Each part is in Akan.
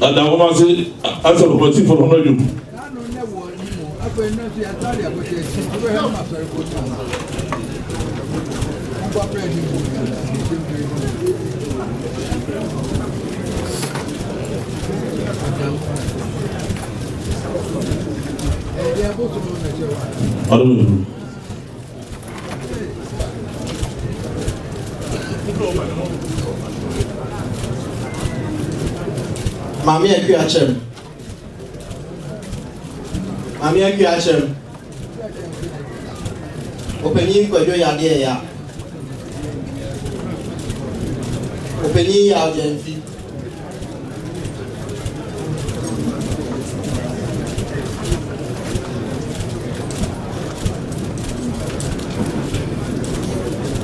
Adanwomase asafo no dwom. Ɔdom. Maame Akua Kyɛm. Maame Akua Kyɛm. Ɔpanyin Kwadwo Yadeɛ Ya. Ɔpanyin Yaw Gyamfi.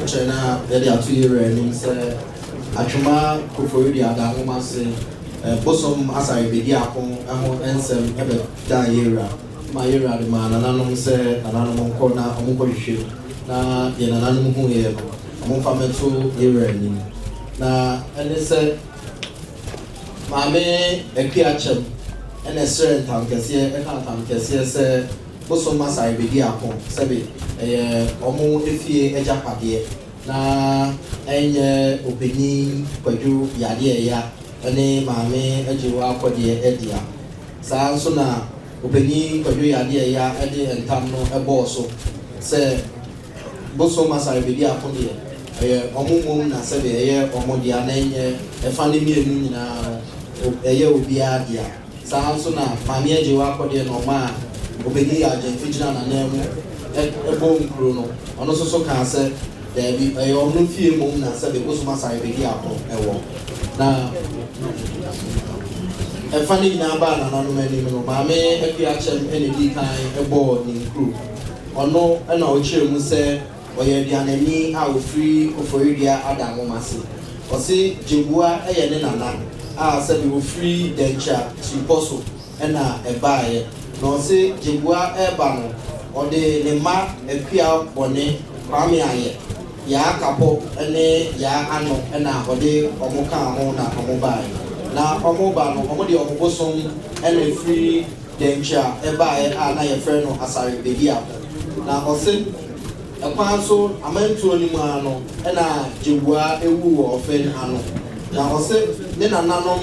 Kyerɛ na yɛde ato yɛn wura anim sɛ Atwoma Koforidua da nwoma ase bosom Asare Bediako ho nsɛm bɛdaa yɛn wura ma yɛn wura de maa nananom sɛ nananom nkɔ na wɔnkɔhwehwɛ mu na deɛ nananom huiɛ no wɔmfa mmɛto yɛn wura anim. Na ɛne sɛ Maame Akua Kyɛm na ɛsrɛɛ ntamkɛseɛ ɛkaa ntamkɛseɛ sɛ bosom Masai bɛdi ako sɛbe ɛyɛ wɔn efie agyapadeɛ na ɛnyɛ Ɔpanin Kwadwo Yadeɛya ne Maame Agyewa Akɔdeɛ dea. Saa ara nso na Ɔpanin Kwadwo Yadeɛya de ntam no bɔɔ so sɛ Bosom Asare bedi ako deɛ, ɛyɛ wɔn mmom na sɛdeɛ ɛyɛ wɔn dea na ɛnyɛ ɛfa no mmienu nyinaa no, ɛyɛ obiara dea. Saa ara nso na Maame Agyewa akɔdeɛ na ɔmaa Ɔpanin Yaw Gyamfi gyinaa n'ananmu bɔɔ nkuro no, ɔno nso so kaa sɛ, Daabi, ɛyɛ ɔno fie mmom na sɛdeɛ Bosom Asare bedi ako wɔ. Na ɛfa no nyinaa baa nananom anim no, Maame Akua Kyɛm na ɛdii kan bɔɔ ne nkuro. Ɔno na ɔkyerɛɛ mu sɛ ɔyɛ aduanani a ɔfiri Koforidua Ada Nwomase. Ɔse Gyebua yɛ ne nana a sɛbe ɔfiri Dankyia Tiripɔ so na ɛbaeɛ. Na ɔse Gyebua reba no, ɔde ne mma Akua Bɔne, Kwame Ayɛ, Yaa Kapɔ ne Yaa Ano na ɔde wɔn kaa ho na wɔbaeɛ. Na wɔreba no, wɔde wɔn bosom na ɛfiri Dɛnkyɛ a ɛbaeɛ a na yɛfrɛ no Asare Bediako. Na ɔse ɛkwan so amantuo no mu ara no na Gyewuaa wuu wɔ ɔfen ano. Na ɔse ne nananom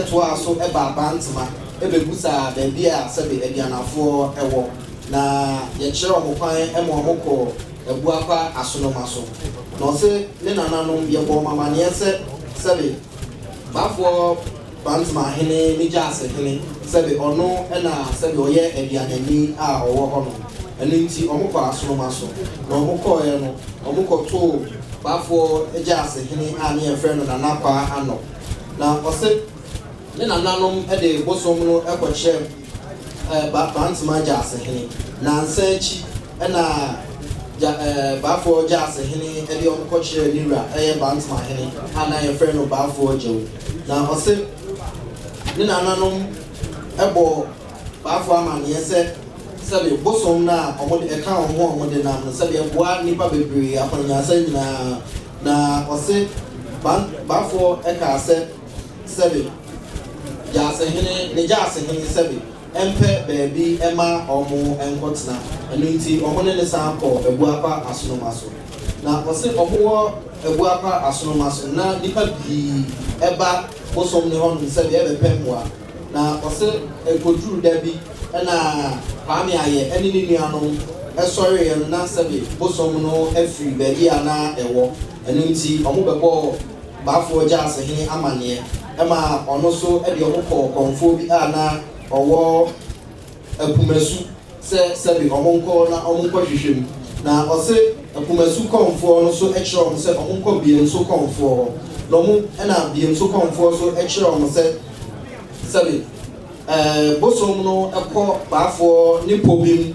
toaa so baa Bantema bɛbusaa baabi a sɛbe Aduanafoɔ wɔ. Na yɛkyerɛɛ wɔn kwan ma wɔn kɔɔ Abuakwa Asonoma so. Na ɔse ne nananom yɛbɔɔ wɔn amaneɛ sɛ sɛbe Bafoɔ Bantama hene ne Gyasi hene, sɛbe ɔno na sɛbe ɔyɛ aduanani a ɔwɔ hɔ no. Ɛno nti wɔkɔɔ Asonoma so, na wɔkɔeɛ no, wɔkɔtoo Bafoɔ Gyasi hene a ne yɛfrɛ no Nana Kwaa Anɔ. Na ɔse ne nananom de bosom no kɔkyerɛɛ Bantama Gyasi hene. Nansa akyi na Gya Baafoɔ Gyaase hene de wɔn kɔkyerɛɛ ne wura ɛyɛ Bantama hene a na yɛfrɛ no Baafoɔ Gyawu. Na ɔse ne nananom bɔɔ Baafoɔ amaneɛ sɛ sɛbe bosom no a wɔde ɛka wɔn ho a wɔde nam no sɛbe ɛboa nnipa bebree akwannyasa nyinaa. Na ɔse Ban Baafoɔ kaa sɛ sɛbe Gyaase hene ne Gyaase hene sɛbe mpɛ baabi mma wɔnkɔtena, ɛno nti wɔne no san kɔɔ Abuakwa Asonoma so. Na ɔse wɔwɔ Abuakwa Asonoma so no, na nnipa pii ba bosom no hɔnom sɛdeɛ ɛbɛpɛ mmoa. Na ɔse ɛkɔduruu da bi na Kwame Ayɛ ne ne nuanom sɔreeɛ no na sɛbe bosom no afiri baabi a na ɛwɔ, ɛno nti wɔbɛbɔɔ Baafoɔ Gyaasehene amaneɛ ma ɔno nso de wɔn kɔɔ kɔmfoɔ bi a na ɔwɔ Apumasu sɛ sɛbe wɔn nkɔ na wɔn nkɔhwehwɛ mu. Na ɔse Apumasu kɔmfoɔ no nso kyerɛɛ wɔn sɛ wɔn nkɔ Biemso kɔmfoɔ hɔ. Na wɔn ɛna Biemso kɔmfoɔ nso kyerɛɛ wɔn sɛ sɛbe ɛɛ bosom no kɔ Baafoɔ ne pɔ bi mu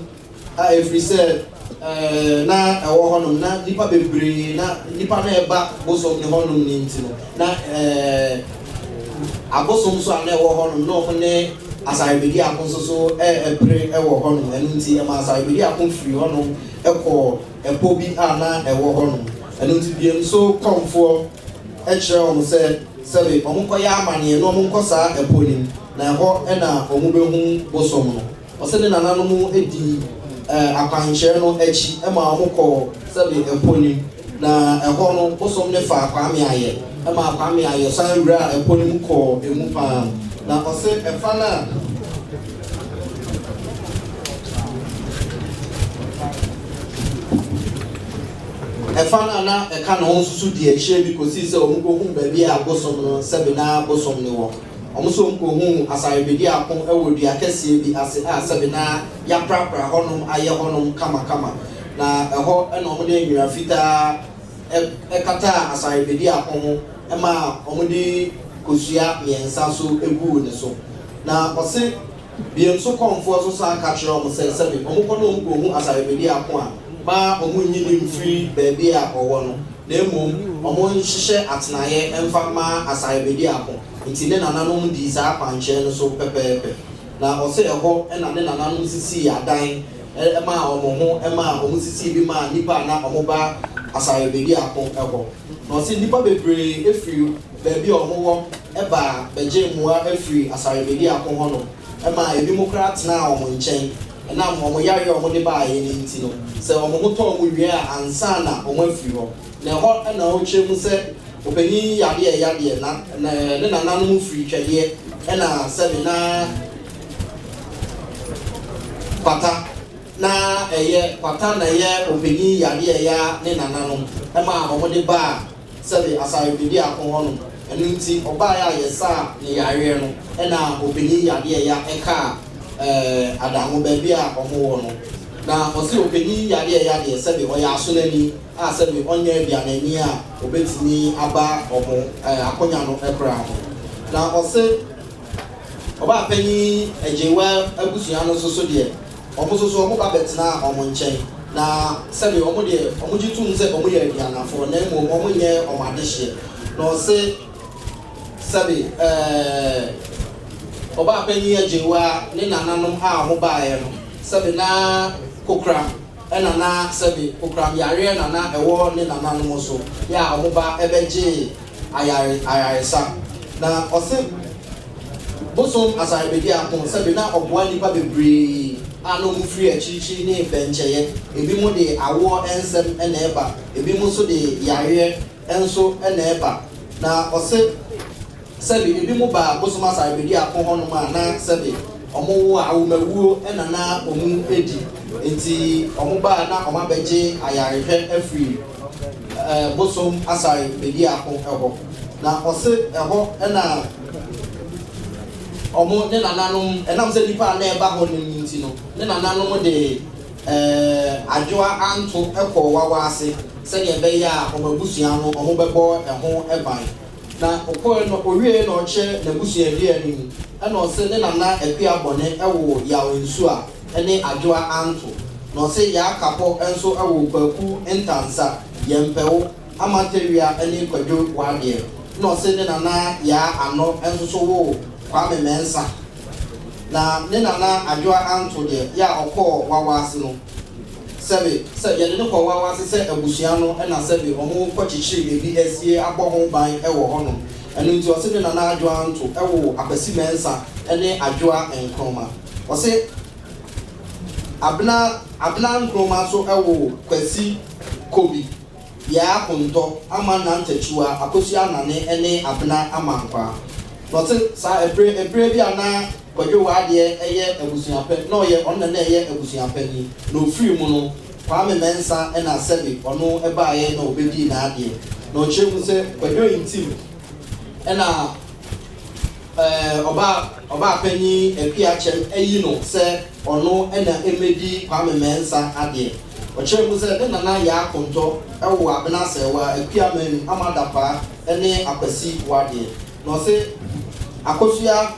a ɛfiri sɛ na ɛwɔ hɔnom na nnipa bebree na nnipa na ɛba bosom ne hɔnom ne nti no na abosom nso a na ɛwɔ hɔnom na wɔn ne asarebedi ako nso so ɛpere ɛwɔ hɔnom. Ɛno nti ɛma asarebedi ako firi hɔnom ɛkɔɔ ɛpɔ bi a na ɛwɔ hɔnom. Ɛno nti biem nso kɔmfoɔ ɛkyerɛ wɔn sɛ. sɛbe wɔnkɔyɛ amanneɛ na wɔnkɔ saa ɛpɔ no mu, na ɛhɔ na wɔbɛhu bosom no. Ɔse ne nananom dii akwankyerɛ no akyi ma wɔkɔɔ sɛbe ɛpɔ no mu, na ɛhɔ no bosom no faa Kwame Ayɛ ma Kwame Ayɛ san wuraa ɛpɔ no mu kɔɔ emu paa. Na ɔse ɛfa no a. Ɛfa no a na ɛka ne ho nso so dii akyire bi kɔsii sɛ wɔkɔhuu baabi a bosom no sɛbe na bosom no wɔ. Wɔn nso wɔkɔhuu asarebediako wɔ dua kɛseɛ bi ase a sɛbe na yɛaprapra hɔnom ayɛ hɔnom kamakama. Na ɛhɔ na wɔde nwera fitaa kataa asarebediako ho maa wɔde kosua mmiɛnsa nso guu ne so. Na ɔse bio nso kɔmfoɔ nso san ka kyerɛ wɔn sɛ sɛbe wɔkɔ na wɔkɔhu asarebediako a, mma wɔnnyi no mfiri baabi a ɔwɔ no, na mmom wɔnhyehyɛ atenaeɛ mfa mma asarebediako. Nti ne nananom dii saa akwankyerɛ no so pɛpɛɛpɛ. Na ɔse ɛhɔ na ne nananom sisii adan maa wɔn ho maa wɔsisii bi maa nnipa a na wɔba asarebediako hɔ. Na ɔse nnipa bebree firi baabi a wɔwɔ ba bɛgyee mmoa firii asarebediako hɔnom maa ebinom koraa tenaa wɔn nkyɛn ɛnam wɔn yareɛ a wɔde baeɛ no nti no, sɛ wɔn ho tɔ wɔn wie a ansa na wɔafiri hɔ. Na ɛhɔ na ɔkyerɛ mu sɛ ɔpanin yi yadeɛ a ɛyadeɛ na ne nananom firi twɛdeɛ na sɛbe na kwata na ɛyɛ kwata na ɛyɛ ɔpanin yadeɛ a ɛya ne nananom maa wɔde baa sɛbe asarepediako hɔ nom. Ɛno nti ɔbaeɛ a yɛsaa ne yareɛ no ɛna ɔpanin yadeɛ ya ɛkaa Adango baabi a ɔmo wɔ no. Na ɔse ɔpanin yadeɛ ya deɛ sɛbe ɔyɛ asonani a sɛbe ɔnyɛ aduanani a ɔbɛtumi aba ɔmo akonya no koraa ho. Na ɔse ɔbaapanyin Agyewa abusua no nso so deɛ Wɔn nso so, wɔba bɛtenaa wɔn nkyɛn, na sɛdeɛ wɔn deɛ, wɔgye tom sɛ wɔyɛ aduanafoɔ, na mmom wɔnyɛ wɔn adehyeɛ. Na ɔse, sɛbe, ɛɛ, ɔbaapanyin Agyewa ne nananom a wɔbaeɛ no, sɛbe na kokoram na na sɛbe kokoram yareɛ na na ɛwɔ ne nananom so, yɛ a wɔba bɛgyee ayare ayaresa. Na ɔse bosom asarebediako sɛbe na ɔboa nnipa bebree a na ɔmo firi akyirikyiri ne bɛnkyɛeɛ. Ebinom de awoɔ nsɛm na ɛba, ebinom nso de yareɛ nso na ɛba. Na ɔse sɛbe ebinom ba bosom asarebediako hɔnom a na sɛbe ɔmo wo a awomawuo na na ɔmo di. Nti ɔmo ba a na ɔmo abɛgye ayarehwɛ afiri bosom Asare Bediako hɔ. Na ɔse ɛhɔ na ɔmo ne nananom, ɛnam sɛ nnipa a na ɛba hɔ no nti no, ne nananom de adwoa anto kɔɔ wawa ase sɛdeɛ ɛbɛyɛ a wɔn abusua no ɔmo bɛbɔ ɛho ban. Na ɔkɔɛ no ɔwiee na ɔkyɛ n'abusua dua no mu, ɛna ɔse ne nana Akua Bɔne woo Yaw Nsuah ne Adwoa Anto. Na ɔse Yaa Kapɔ nso woo Kwaku Ntansa, Yɛmpɛwo, Ama Tawia ne Kwadwo Wadeɛ. Na ɔse ne nana Yaa Anɔ nso so woo Kwame Mɛnsa. Na ne nana Adwoa Anto deɛ, yɛ a ɔkɔɔ Wawa ase no, sɛbe sɛ yɛde no kɔɔ Wawa ase sɛ abusua no na sɛbe wɔn kɔ kyekyere baabi asie abɔ ho ban wɔ hɔnom. Ɛno nti ɔse ne nana Adwoa Anto woo Akwasi Mɛnsa ne Adwoa Nkrumah. Ɔse Abena Abena Nkrumah nso woo Kwasi Kobi, Yaa Kontɔ, Ama Nantakyiwa, Akosua Anane ne Abena Amankwaa. Na ɔse saa ɛberɛ ɛberɛ bi a na Kwadwo Waadeɛ yɛ abusuapɛ na ɔyɛ ɔno na na ɛyɛ abusuapanin na ɔfiri mu no Kwame Mensah na sɛbe ɔno baeɛ na ɔbɛdii n'adeɛ. Na ɔkyerɛ mu sɛ Kwadwo Ntim na Ɔbaa ɔbaapanyin Akua Kyɛm ayi no sɛ ɔno na ɛmmɛdi Kwame Mensah adeɛ. Ɔkyerɛɛ mu sɛ ne nana Yaa Kontɔ woo Abena Asɛɛwa, Akua Manu, Ama Dakwaa ne Akwasi Wadeɛ. Na ɔse Akosua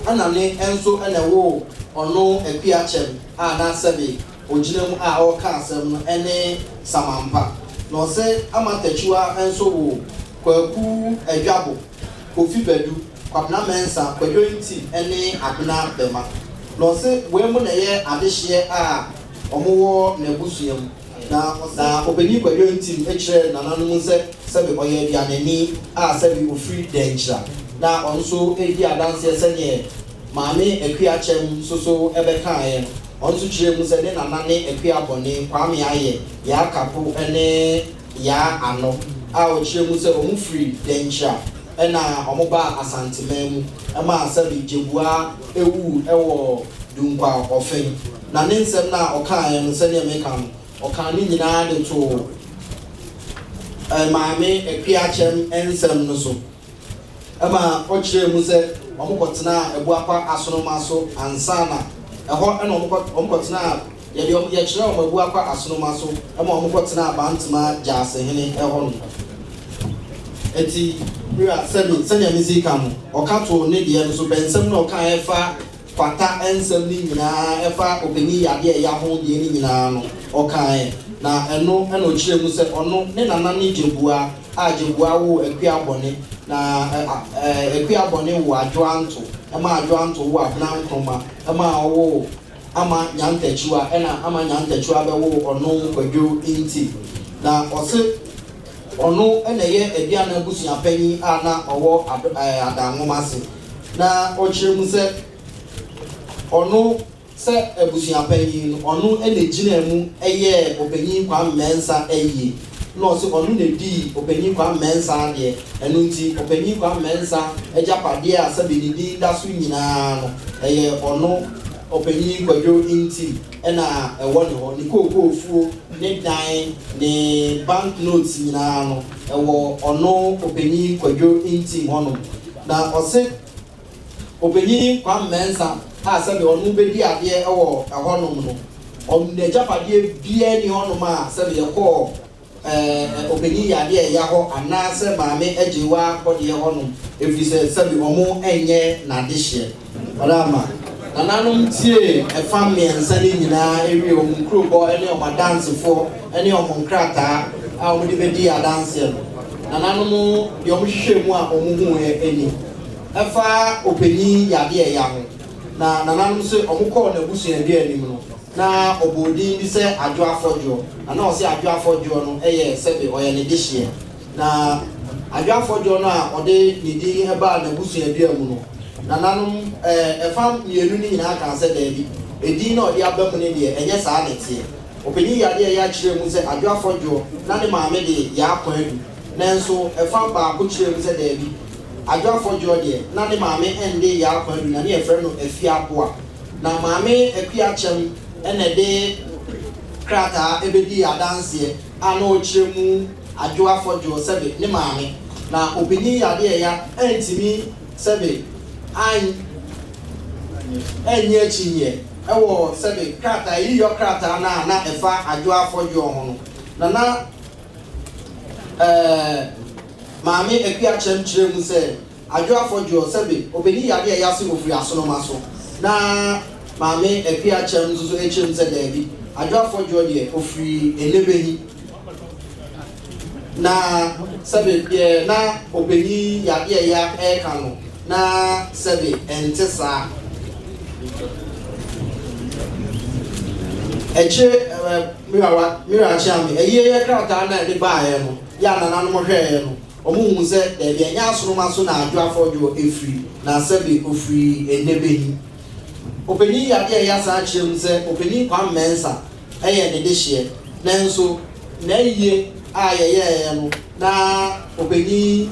Anane nso na ɛwoo ɔno Akua Kyɛm a na sɛbe ɔgyina mu a ɔreka asɛm no ne Samampa. Na ɔse Ama Takyiwa nso woo Kwaku Adwabo. Kofi Badu, Kwabena Mensah, Kwadwo Nti ne Abena Bɛma. Na ɔse wei mo na ɛyɛ adehyeɛ a wɔn wɔ n'abusua mu. Na na Ɔpanyin Kwadwo Ntim kyerɛɛ nananom sɛ sɛbe ɔyɛ aduanani a sɛbe ɔfiri Dɛnkyira. Na ɔno nso redi adanseɛ sɛdeɛ Maame Akua Kyɛm nso so bɛkaeɛ no. Ɔno nso kyerɛɛ mu sɛ ne nana ne Akua Bɔne, Kwame Ayɛ, Yaa Kapo ne Yaa Ano a ɔkyerɛɛ mu sɛ wɔn firi Dɛnkyira na wɔn baa Asanteman mu maa sɛbe Gyebua wuu wɔ Dunkwa Ɔfen. Na ne nsɛm no a ɔkaeɛ no sɛdeɛ meka no, ɔkaa ne nyinaa de too Maame Akua Kyɛm nsɛm no so. Ɛma ɔkyerɛɛ mu sɛ wɔkɔtenaa Abuakwa Asonoma so ansa na ɛhɔ na wɔkɔ wɔkɔtenaa yɛde wɔn yɛkyerɛɛ wɔn Abuakwa Asonoma so ma wɔkɔtenaa Bantema Gyaasehene hɔ nom. Enti berɛ a sɛbe sɛnea mesi ka no ɔka too ne deɛ no so bɛnsɛm na ɔka ɛfa kwata nsɛm no nyinaa ɛfa ɔpanin yadeɛ a ɛya ho deɛ no nyinaa no ɔkaeɛ na ɛno na ɔkyerɛɛ mu sɛ ɔno ne nana ne Gyabua a Gyabua woo Akua Bɔne na Akua Bɔne woo Adwoa Nto ɛma Adwoa Nto woo Abena Nkrumah ɛma ɔwoo Ama Nyantakyiwa ɛna Ama Nyantakyiwa bɛwoo ɔno Kwadwo Nti na ɔse ɔno na ɛyɛ Aduana abusua panyin a na ɔwɔ Adanwoma ase. Na ɔkyerɛ mu sɛ ɔno sɛ abusua panyin no, ɔno na egyinaa mu yɛɛ Ɔpanyin Kwame Mensah ayie. Na ɔse ɔno na edii Ɔpanyin Kwame Mensah adeɛ. Ɛno nti Ɔpanyin Kwame Mensah agyapadeɛ a sɛbe ne din da so nyinaa no, ɛyɛ ɔno Ɔpanyin Kwadwo Ntim na ɛwɔ ne hɔ. Ne kookoofuo, ne dan, ne bank notes nyinaa no, ɛwɔ ɔno Ɔpanyin Kwadwo Ntim hɔnom. Na ɔse Ɔpanyin Kwame Mensah a sɛdeɛ ɔno bɛdi adeɛ wɔ ɛhɔnom no, ɔno n'agyapadeɛ biara nni hɔnom a sɛdeɛ yɛkɔɔ ɛɛ Ɔpanyin Yadeɛ Ɛya hɔ anaasɛ Maame Agyewa Kɔdeɛ hɔnom, ɛfiri sɛ sɛbe wɔn nyɛ n'adehyeɛ. Ɔda ama nananom tiee ɛfa mmiɛnsa no nyinaa wiee wɔn nkurobɔ ne wɔn adansefoɔ ne wɔn nkrataa a wɔde bɛdii adanseɛ no. Nananom deɛ wɔhwehwɛɛ mu a wɔhuuɛ ni. Ɛfa ɔpanin yadeɛ ɛya ho, na nananom se wɔkɔɔ n'abusuadua anim no, na ɔbɔɔ din bi sɛ Adwo Afɔdwoɔ, na na ɔse Adwo Afɔdwoɔ no yɛ sɛbe ɔyɛ ne dehyeɛ. Na Adwo Afɔdwoɔ no a ɔde ne din baa n'abusuadua mu no, nananom ɛfa mmienu no nyinaa kaa sɛ daabi, edin no a ɔde aba mu no deɛ ɛnyɛ saa na ɛteɛ. Ɔpanyin Yadeɛ Yaa kyerɛɛ mu sɛ Adwo Afɔdwoɔ na ne maame de Yaa Kwadu, nanso ɛfa baako kyerɛɛ mu sɛ daabi, Adwo Afɔdwoɔ deɛ, na ne maame nde Yaa Kwadu na ne yɛfrɛ no Afiaboa. Na Maame Akua Kyɛm na ɛde krataa bɛdii adanseɛ a na ɔrekyerɛ mu Adwo Afɔdwoɔ sɛbe ne maame. Na Ɔpanyin Yadeɛ Yaa antumi sɛbe an annye akyinnyeɛ wɔ sɛbe krataa ayiyɔ krataa no a na ɛfa Adwoa Afɔdwoɔ ho no, na na ɛɛ Maame Akua Kyɛm kyerɛ mu sɛ Adwoa Afɔdwoɔ sɛbe ɔbɛni yadeɛ a ɛyɛ ase ɔfiri Asonoma so, na Maame Akua Kyɛm nso so kyerɛ mu sɛ daabi, Adwoa Afɔdwoɔ deɛ ɔfiri Enebehi. Na sɛbe deɛ na ɔpanin Yadeɛya reka no, na sɛbe ɛnte saa. Akyire ɛ Mirawa, Mira Akyeame, ayie krataa no a ɛde baeɛ no, yɛ a nananom hwɛeɛ no, wɔhuu sɛ daabi, ɛnyɛ Asonoma so na Adwo Afɔdwoɔ firi, na sɛbe ɔfiri Enebehi. Ɔpanin Yadeɛya san kyerɛ mu sɛ Ɔpanin Kwame Mensah yɛ ne dehyeɛ, nanso n'ayie a yɛyɛeɛ no, na ɔpanin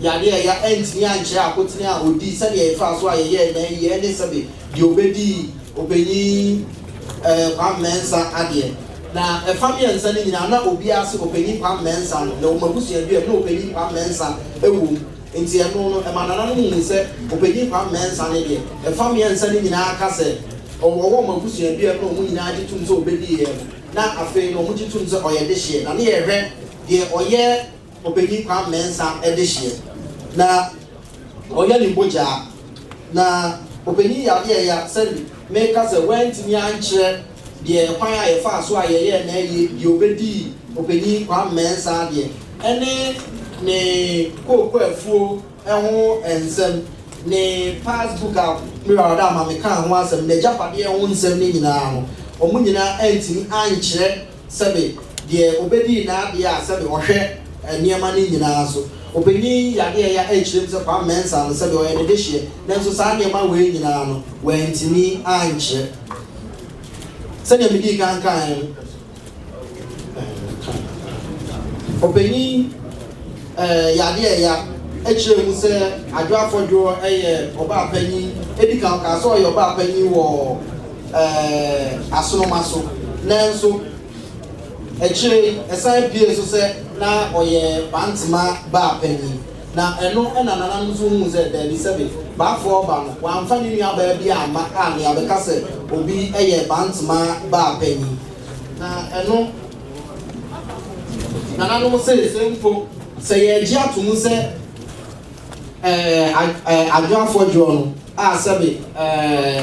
yadeɛ ya antumi ankyerɛ akotene a ɔdii, sɛdeɛ yɛfaa so a yɛyɛɛ n'ayie ne sɛbe deɛ ɔbɛdii ɔpanin Kwame Mensah adeɛ. Na ɛfa mmiɛnsa no nyinaa, na obiara se ɔpanin Kwame Mensah no, na wɔn abusuadua mu na ɔpanin Kwame Mensah wɔ mu. Nti ɛno no, ɛma nananom huu sɛ ɔpanin Kwame Mensah no deɛ, ɛfa mmiɛnsa no nyinaa ka sɛ, Ɔwɔ wɔn abusua dua mu na wɔn nyinaa gye tom sɛ ɔbɛdiiɛ no, na afei no wɔgye tom sɛ ɔyɛ dehyeɛ, na ne yɛhwɛ deɛ ɔyɛ Ɔpanyin Kwame Mensah dehyeɛ, na ɔyɛ ne mogyaa, na Ɔpanyin Yadeɛya sɛde meka sɛ wantumi ankyerɛ deɛ kwan a yɛfaa so a yɛyɛɛ n'ayie, deɛ ɔbɛdii Ɔpanyin Kwame Mensah adeɛ, ɛne ne kooko afuo ho nsɛm, ne passbook a me wura ɔda ama mekaa ho asɛm, n'agyapadeɛ ho nsɛm no nyinaa no, wɔn nyinaa antumi ankyerɛ sɛbe deɛ ɔbɛdii n'adeɛ a sɛbe ɔhwɛ nneɛma no nyinaa so. Ɔpanin yadeɛ ya ɛrekyerɛ mu sɛ Kwame Mensah no sɛbe ɔyɛ ne dehyeɛ, nanso saa nneɛma wei nyinaa no wantumi ankyerɛ. Sɛdeɛ medii kan kaeɛ no, Ɔpanin yadeɛ ya kyerɛ mu sɛ Adwo Afɔdwoɔ yɛ ɔbaa panyin. Edi kan ɔkaa sɛ ɔyɛ ɔbaa panyin wɔ Asonoma so, nanso akyire yi ɛsan pue so sɛ na ɔyɛ Bantema baa panyin. Na ɛno na nananom nso huu sɛ daabi, sɛbe Baafoɔ ba no wamfa ne nuabaa bi amma a nea bɛka sɛ obi yɛ Bantema baa panyin. Na ɛno nananom se sɛ mpo sɛ yɛregye ato mu sɛ ɛɛ adwo afɔdwoɔ no a sɛbe ɛɛ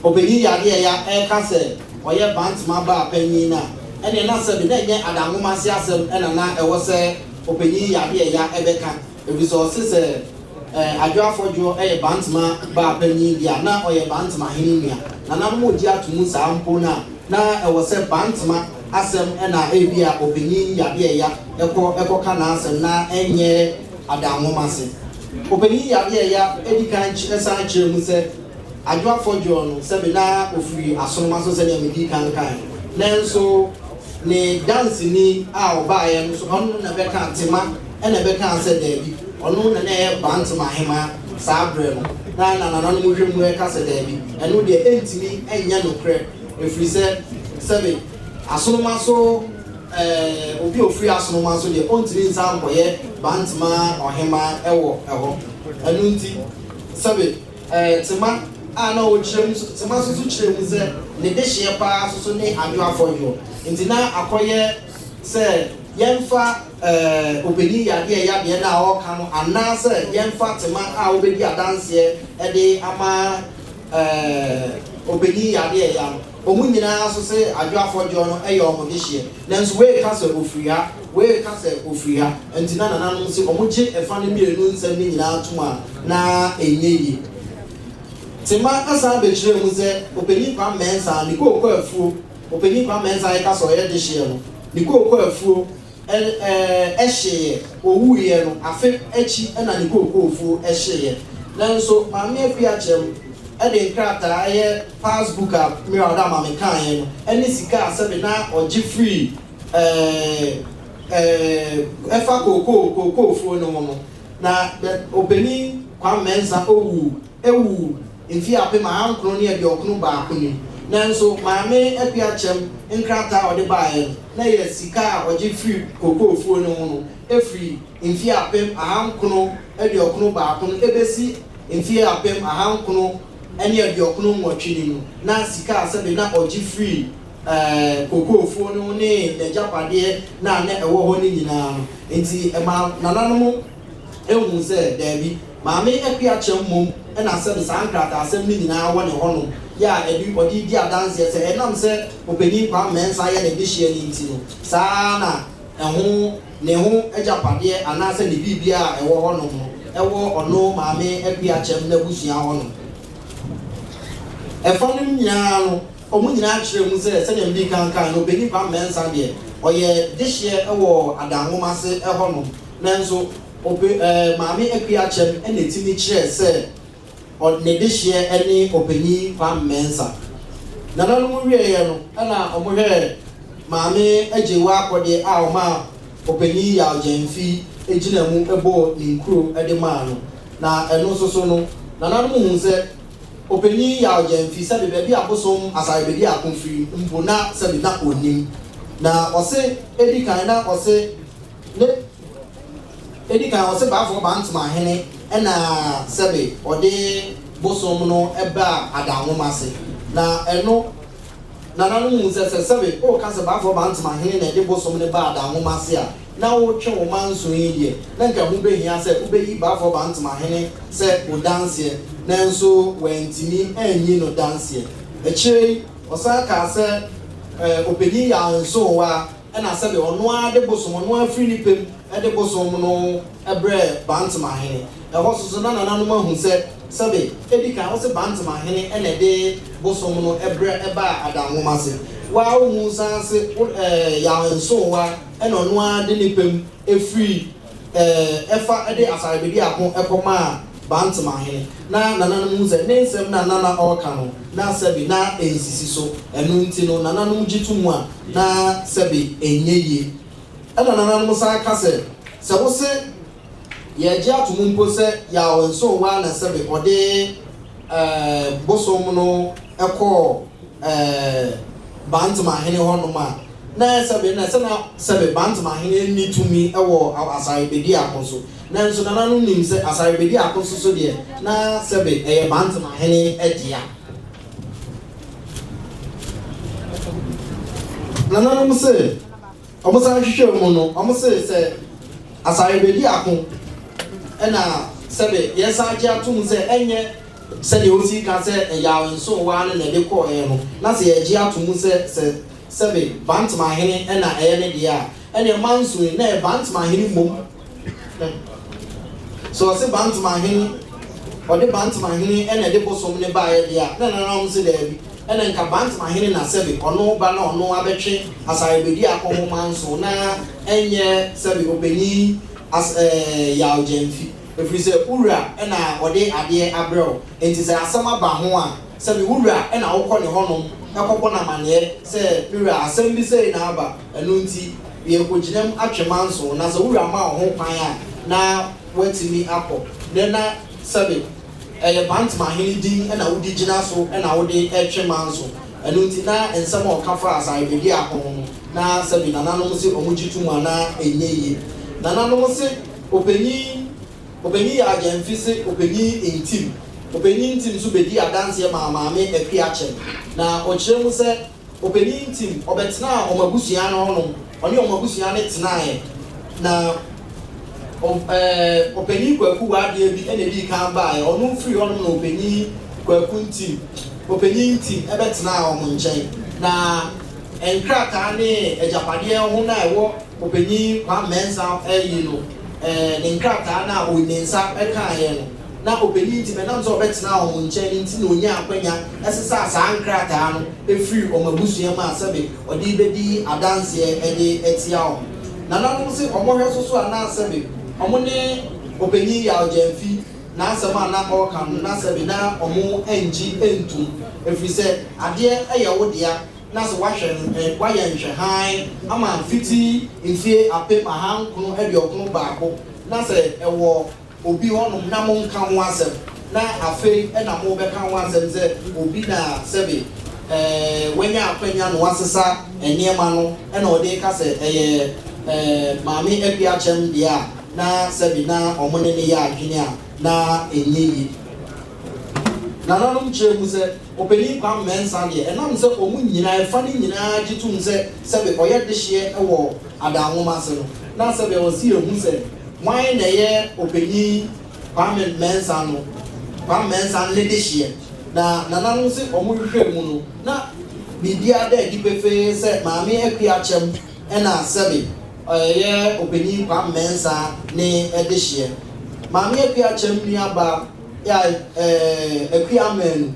ɔpanyin yadeɛ ya ɛreka sɛ ɔyɛ Bantema baa panyin no a, ɛneɛ na sɛbe na ɛnyɛ adanwoma ase asɛm ɛna na ɛwɔ sɛ ɔpanyin yadeɛ ya ɛbɛka, ɛfiri sɛ ɔse sɛ Adwo Afɔdwoɔ yɛ Bantema baa panyin deɛ a, na ɔyɛ Bantema hene nua. Nananom regye ato mu saa mpo no a, na ɛwɔ sɛ Bantema asɛm na ebia ɔpanyin Yadeɛya kɔ kɔka n'asɛm na ɛnyɛ Adanwomase. Ɔpanyin Yadeɛya di kan san kyerɛ mu sɛ Adwo Afɔdwoɔ no, sɛbe na ɔfiri Asonoma so sɛdeɛ medii kan kaeɛ no, nanso ne danseni a ɔbaeɛ no nso, ɔno na ɛbɛkaa Tema na ɛbɛkaa sɛ daabi, ɔno na na ɛyɛ Bantam ahemaa saa berɛ no, na na nananom hwɛ mu reka sɛ daabi, ɛno deɛ ɛntumi nyɛ nokorɛ, ɛfiri sɛ sɛbe Asonoma so ɛɛ obi a ɔfiri Asonoma so deɛ ɔntumi nsan nkɔyɛ Bantama ɔhemaa wɔ ɛhɔ. Ɛno nti sɛbe ɛɛ Tema a na ɔkyerɛ mu Tema nso so kyerɛ mu sɛ ne dehyeɛ paa nso so ne Adwo Afɔdwoɔ, nti na akɔyɛ sɛ yɛmfa ɔpanin yadeɛ yadeɛ no a ɔreka no anaasɛ yɛmfa tema a wobɛdi adanseɛ de ama ɔpanin yadeɛ ya no. Wɔn nyinaa nso se Adwo Afɔdwoɔ no yɛ wɔn dehyeɛ. Nanso wei reka sɛ ɔfiri ha, wei reka sɛ ɔfiri ha. Nti na nananom se wɔgye ɛfa no mmienu nsɛm no nyinaa tom a, na ɛnyɛ yie. Tema san bɛkyerɛɛ mu sɛ ɔpanin Kwame Mensah ne kooko afuo, ɔpanin Kwame Mensah a yɛka sɛ ɔyɛ dehyeɛ no, ne kooko afuo hyeeɛ, ɔwuiɛ no, afe akyi na ne kookoofuo hyeeɛ. Nanso Maame Akua Kyɛm de nkrataa, ɛyɛ pass book a Mira ɔde ama me kaeɛ no, ne sika a sɛbe na ɔgye firi ɛfa kookoo kookoofuo no ho no, na Ɔpanin Kwame Mensah ɔwuu wuu mfeɛ 1991 no mu. Nanso Maame Akua Kyɛm nkrataa a ɔde baeɛ no, na ɛyɛ sika a ɔgye firi kokoofuo no ho no firi mfeɛ 1991 no bɛsi mfeɛ 1998 no mu. Na sika a sɛbe na ɔgye firi kokoofuo no ho ne n'agyapadeɛ no a na ɛwɔ hɔ no nyinaa no. Enti ɛmaa nananom huu sɛ daabi, Maame Akua Kyɛm mmom na sɛbe saa nkrataasɛm no nyinaa wɔ ne hɔnom yɛ a ɛde ɔde redi adanseɛ sɛ ɛnam sɛ Ɔpanin Kwame Mensah yɛ ne dehyeɛ no nti no, saa ara na ɛho ne ho agyapadeɛ anaasɛ ne biribiara a ɛwɔ hɔnom no wɔ ɔno Maame Akua Kyɛm n'abusua hɔnom. Ɛfa nom nyinaa no, wɔn nyinaa kyerɛɛ mu sɛ sɛdeɛ medii kan kae no, Ɔpanin Kwame Mensah deɛ ɔyɛ dehyeɛ wɔ Adanwomase hɔnom, nanso Ope eh, Maame Akua Kyɛm na ɛtumi kyerɛɛ sɛ ɔ ne dehyeɛ ne Ɔpanin Kwame Mensah. Nananom wieeɛ no na wɔhwɛɛ Maame Agyeiwa Akɔdeɛ a ɔmaa Ɔpanin Yaw Gyamfi gyina mu bɔɔ ne nkuro de maa no. Na ɛno nso so no, nananom huu sɛ Ɔpanin Yaw Gyamfi sɛbe baabi a Abosom Asare Bediako firi mpo na sɛbe na ɔnnim. Na ɔse ɛdi kan na ɔse Ne edi kan ɔse Baafoɔ Bantama hene na sɛbe ɔde bosom no baa Adanwoma ase. Na ɛno nananom hu sɛ sɛ sɛbe woka sɛ Baafoɔ Bantama hene na ɛde bosom no baa Adanwoma ase a, na wotwe wo manso yi deɛ, na nka ɛho bɛhia sɛ wobɛyi Baafoɔ Bantama hene sɛ wo danseɛ. Nanso wantumi anyi no danseɛ. Akyire yi ɔsan kaa sɛ Ɔpanyin Yaw Nsowa Ɛna sɛdeɛ ɔno ara de bosom, ɔno ara firi ne pɛ mu de bosom no brɛɛ Bantemahene. Ɛhɔ nso so na nananom ahu sɛ, sɛbe, edi kan wose Bantemahene na ɛde bosom no brɛ baa Adanwomase. Wo ara wohu san se wo ɛɛ Yaw Nsowa ɛna ɔno ara de ne pɛ mu ɛfiri ɛɛ ɛfa de Asarebediako ɛkɔmaa Bantemahene. Na nananom hu sɛ ne nsɛm no a na na ɔreka no na sɛbe na ɛnsisi so. Ɛno nti no nananom gye to mu a na sɛbe ɛnyɛ yie. Ɛna nananom san ka sɛ, sɛ wo se yɛregye ato mu mpo sɛ Yaw Nsowa na sɛbe ɔde ɛɛ bosom no kɔɔ ɛɛ Bantemahene hɔnom a, na sɛbe na sɛ na sɛbe Bantemahene nni tumi wɔ Asarebediako so. Nanso nananom nim sɛ Asarebediako so so deɛ, na sɛbe ɛyɛ Bantemahene dea. Nananom se, wɔsan hwehwɛɛ mu no, wɔse sɛ Asarebediako na sɛbe yɛsan gye atom sɛ ɛnyɛ sɛdeɛ wosi ka sɛ ɛyaw nsowa no na ɛde kɔeɛ no, na sɛ yɛgye ato mu sɛ sɛ sɛbe Bantemahene na ɛyɛ ne deɛ a, ɛneɛ manso yi, na ɛyɛ Bantemahene mmom. Sɛ ɔse Bantemahene, ɔde Bantemahene na ɛde bosom no baeɛ deɛ a, na nananom se daabi, ɛna nka Bantemahene na sɛbe ɔno ba na ɔno abɛtwe Asarebediako ho manso na ɛnyɛ sɛbe ɔpanyin as ɛɛ Yaw Gyamfi. Ɛfiri sɛ wo wura na ɔde adeɛ abrɛ wo, enti sɛ asɛm aba ho a, sɛbe wo wura na wokɔ ne hɔnom kɔbɔ no amanneɛ sɛ, Me wura, asɛm bi sei na aba, ɛno nti yɛrekɔgyina mu atwe manso, na sɛ wo wura ma wo ho kwan a, na woatumi akɔ. Dɛn na sɛbe ɛyɛ Bantamahene din na wode gyina so na wode retwe manso? Ɛno nti na nsɛm a ɔka faa Asarebediako ho no, na sɛbe nananom se wɔgye tom a na ɛnyɛ yie. Nananom se Ɔpanyin Ɔpanyin Yaw Gyamfi se Ɔpanyin Ntim Ɔpanyin Ntim nso bɛdii adanseɛ maa Maame Akua Kyɛm. Na ɔkyerɛ mu sɛ Ɔpanyin Ntim ɔbɛtenaa wɔn abusua no hɔnom, ɔne wɔn abusua no tenaeɛ. Na ɔ ɛɛ Ɔpanyin Kwaku Waadeɛ bi na ɛdii kan baeɛ. Ɔno firii hɔnom na Ɔpanyin Kwaku Ntim Ɔpanyin Ntim bɛtenaa wɔn nkyɛn. Na nkrataa ne agyapadeɛ ho no a ɛwɔ Ɔpanyin Kwame Mensah ayi no ne nkrataa no a ɔyi ne nsa kaeɛ no, na ɔpanyin nti, ɛnam sɛ ɔbɛtenaa wɔn nkyɛn no nti na ɔnyaa akwanya sesaa saa nkrataa no firii wɔn abusua mu a sɛbe ɔde rebɛdi adanseɛ de atia wɔn. Nananom se wɔhwɛ so so a na sɛbe wɔn ne Ɔpanyin Yaw Gyamfi n'asɛm a na ɔreka no na sɛbe na wɔn nngye ntom, ɛfiri sɛ adeɛ yɛ wo dea. na sɛ woahwɛ no woayɛ nhwɛhan ama fiti mfie 1991 na sɛ ɛwɔ obi hɔnom na monka ho asɛm na afei na mobɛka ho asɛm sɛ obi na sɛbe wanya akwanya na wasesa nneɛma no na ɔde reka sɛ ɛyɛ Maame Akua Kyɛm deɛ a na sɛbe na wɔn ne no yɛ adwene a na ɛnyɛ yie. Nananom kyerɛ mu sɛ Ɔpanin Kwame Mensah deɛ, ɛnam sɛ wɔn nyinaa, ɛfa no nyinaa gye tom sɛ sɛbe ɔyɛ dehyeɛ wɔ Adanwoma ase no, na sɛbe ɛwɔ sɛ yɛhu sɛ hwan na ɛyɛ Ɔpanin Kwame Mensah no, Kwame Mensah ne dehyeɛ. Na nananom se wɔhwehwɛɛ mu no, na biribiara da adi pefee sɛ Maame Akua Kyɛm na sɛbe ɔyɛ Ɔpanin Kwame Mensah ne dehyeɛ. Maame Akua Kyɛm nuabaa. a Akua Manu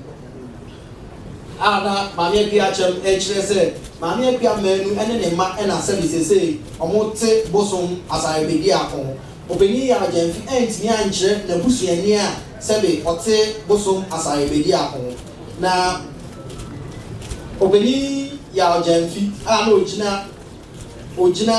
a na Maame Akua Kyɛm rekyerɛ sɛ Maame Akua Manu ne ne mma na sɛbe seesei wɔte Bosom Asarebediako ho. Ɔpanin Yaw Gyamfi antumi ankyerɛ n'abusuani a sɛbe ɔte Bosom Asarebediako ho. Na Ɔpanin Yaw Gyamfi a na ɔgyina ɔgyina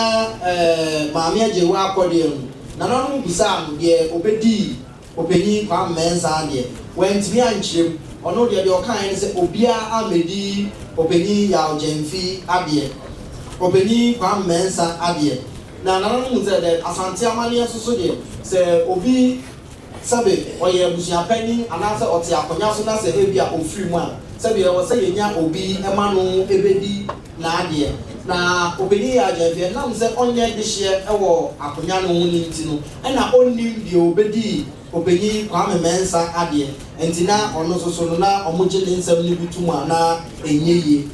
Maame Agyewaa akɔdeɛ no, nananom bisaa no deɛ ɔbɛdii Ɔpanyin Kwame Mensah deɛ, wantumi ankyerɛ mu. Ɔno deɛ, deɛ ɔkaeɛ ne sɛ obiara ammɛdi Ɔpanyin Yaw Gyamfi adeɛ. Ɔpanyin Kwame Mensah adeɛ. Na nananom hu sɛ dɛ Asante amanneɛ nso so deɛ, sɛ obi sɛbe ɔyɛ abusuapanin anaasɛ ɔte akonnwa so na sɛ ebia ɔfiri mu a, sɛbe ɛwɔ sɛ yɛnya obi ma no bɛdi n'adeɛ. Na ɔpanin Yaw Gyamfi, ɛnam sɛ ɔnyɛ dehyeɛ wɔ akonnwa no ho no nti no, Ɛna ɔnnim deɛ ɔbɛdii Ɔpanyin Kwame Mensah adeɛ nti na ɔno nso so no na wɔgye ne nsɛm no bi tom a na ɛnyɛ yie.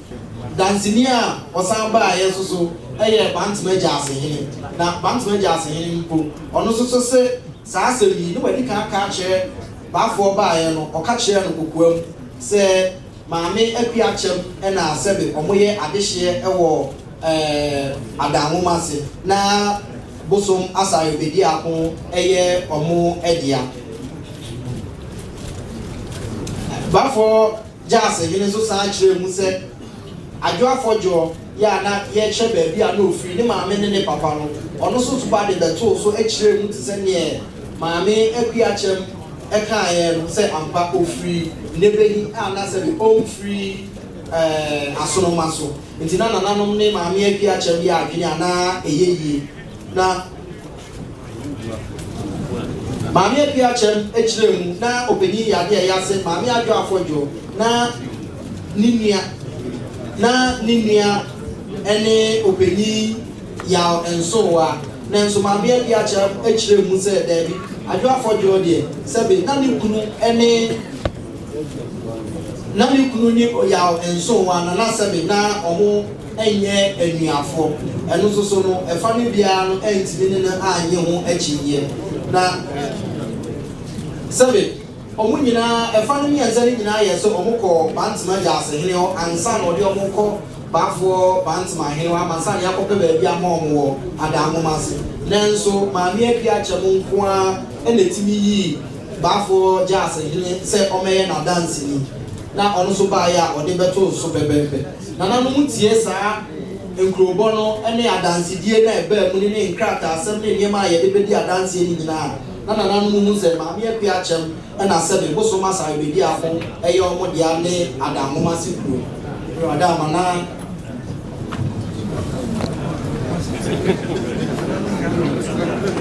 Danseni a ɔsan baeɛ nso so yɛ Bantama Gyaasehene. Na Bantama Gyaasehene mpo ɔno nso so se saa asɛm yi na wadi kan aka akyerɛ Baafoɔ baeɛ no ɔka kyerɛɛ no kokoam sɛ. Maame Akua Kyɛm na sɛbe wɔyɛ adehyeɛ wɔ Adanwoma ase na Bosom Asare Bediako yɛ wɔn dea. Baffour Gyasehene nso san kyerɛɛ mu sɛ Adwo Afɔdwoɔ yɛ a na yɛkyerɛ baabi a na ɔfiri, ne maame ne ne papa no, ɔno nso ba de bɛtoo so kyerɛɛ mu te sɛ neɛ Maame Akua Kyɛm kaeɛ no sɛ ampa ɔfiri Nebehi a na sɛbe ɔmfiri Asonoma so. Nti na nananom ne Maame Akua Kyɛm yɛ adwene a na ɛyɛ yie. Na Maame Akua Kyɛm kyerɛɛ mu na ɔpanin Yadeɛ Yase, Maame Adwo Afɔdwoɔ, na ne nua na ne nua ne ɔpanin Yaw Nsowa. Nanso Maame Akua Kyɛm kyerɛɛ mu sɛ daabi, Adwo Afɔdwoɔ deɛ, sɛbe na ne kunu ne na ne kunu ne Yaw Nsowa na na sɛbe na wɔn nyɛ anuafoɔ. Ɛno nso so no, ɛfa no biara no antumi ne no annye ho akyinnyeɛ. Na sɛbe wɔn nyinaa, ɛfa no mmiɛnsa no nyinaa yɛɛ sɛ wɔkɔɔ Bantama Gyaasehene hɔ ansa na ɔde wɔn rekɔ Baafoɔ Bantama hene hɔ ama ansa na yɛakɔpɛ baabi ama wɔn wɔ Adanwoma ase. Nanso Maame Akua Akyɛm nko ara na ɛtumi yii Baafoɔ Gyaasehene sɛ ɔmmɛyɛ n'adanseni, na ɔno nso baeɛ a ɔde bɛtoo so pɛpɛɛpɛ. Nananom tie saa nkurobɔ no ne adansedie no a ɛbaa mu no ne nkrataasɛm ne nneɛma a yɛde bɛdi adanseɛ no nyinaa a, na nananom hu sɛ Maame Akua Akyɛm na sɛbe Bosom Asare Bediako yɛ wɔn dea ne Adanwomase kuro. Awurade ama na.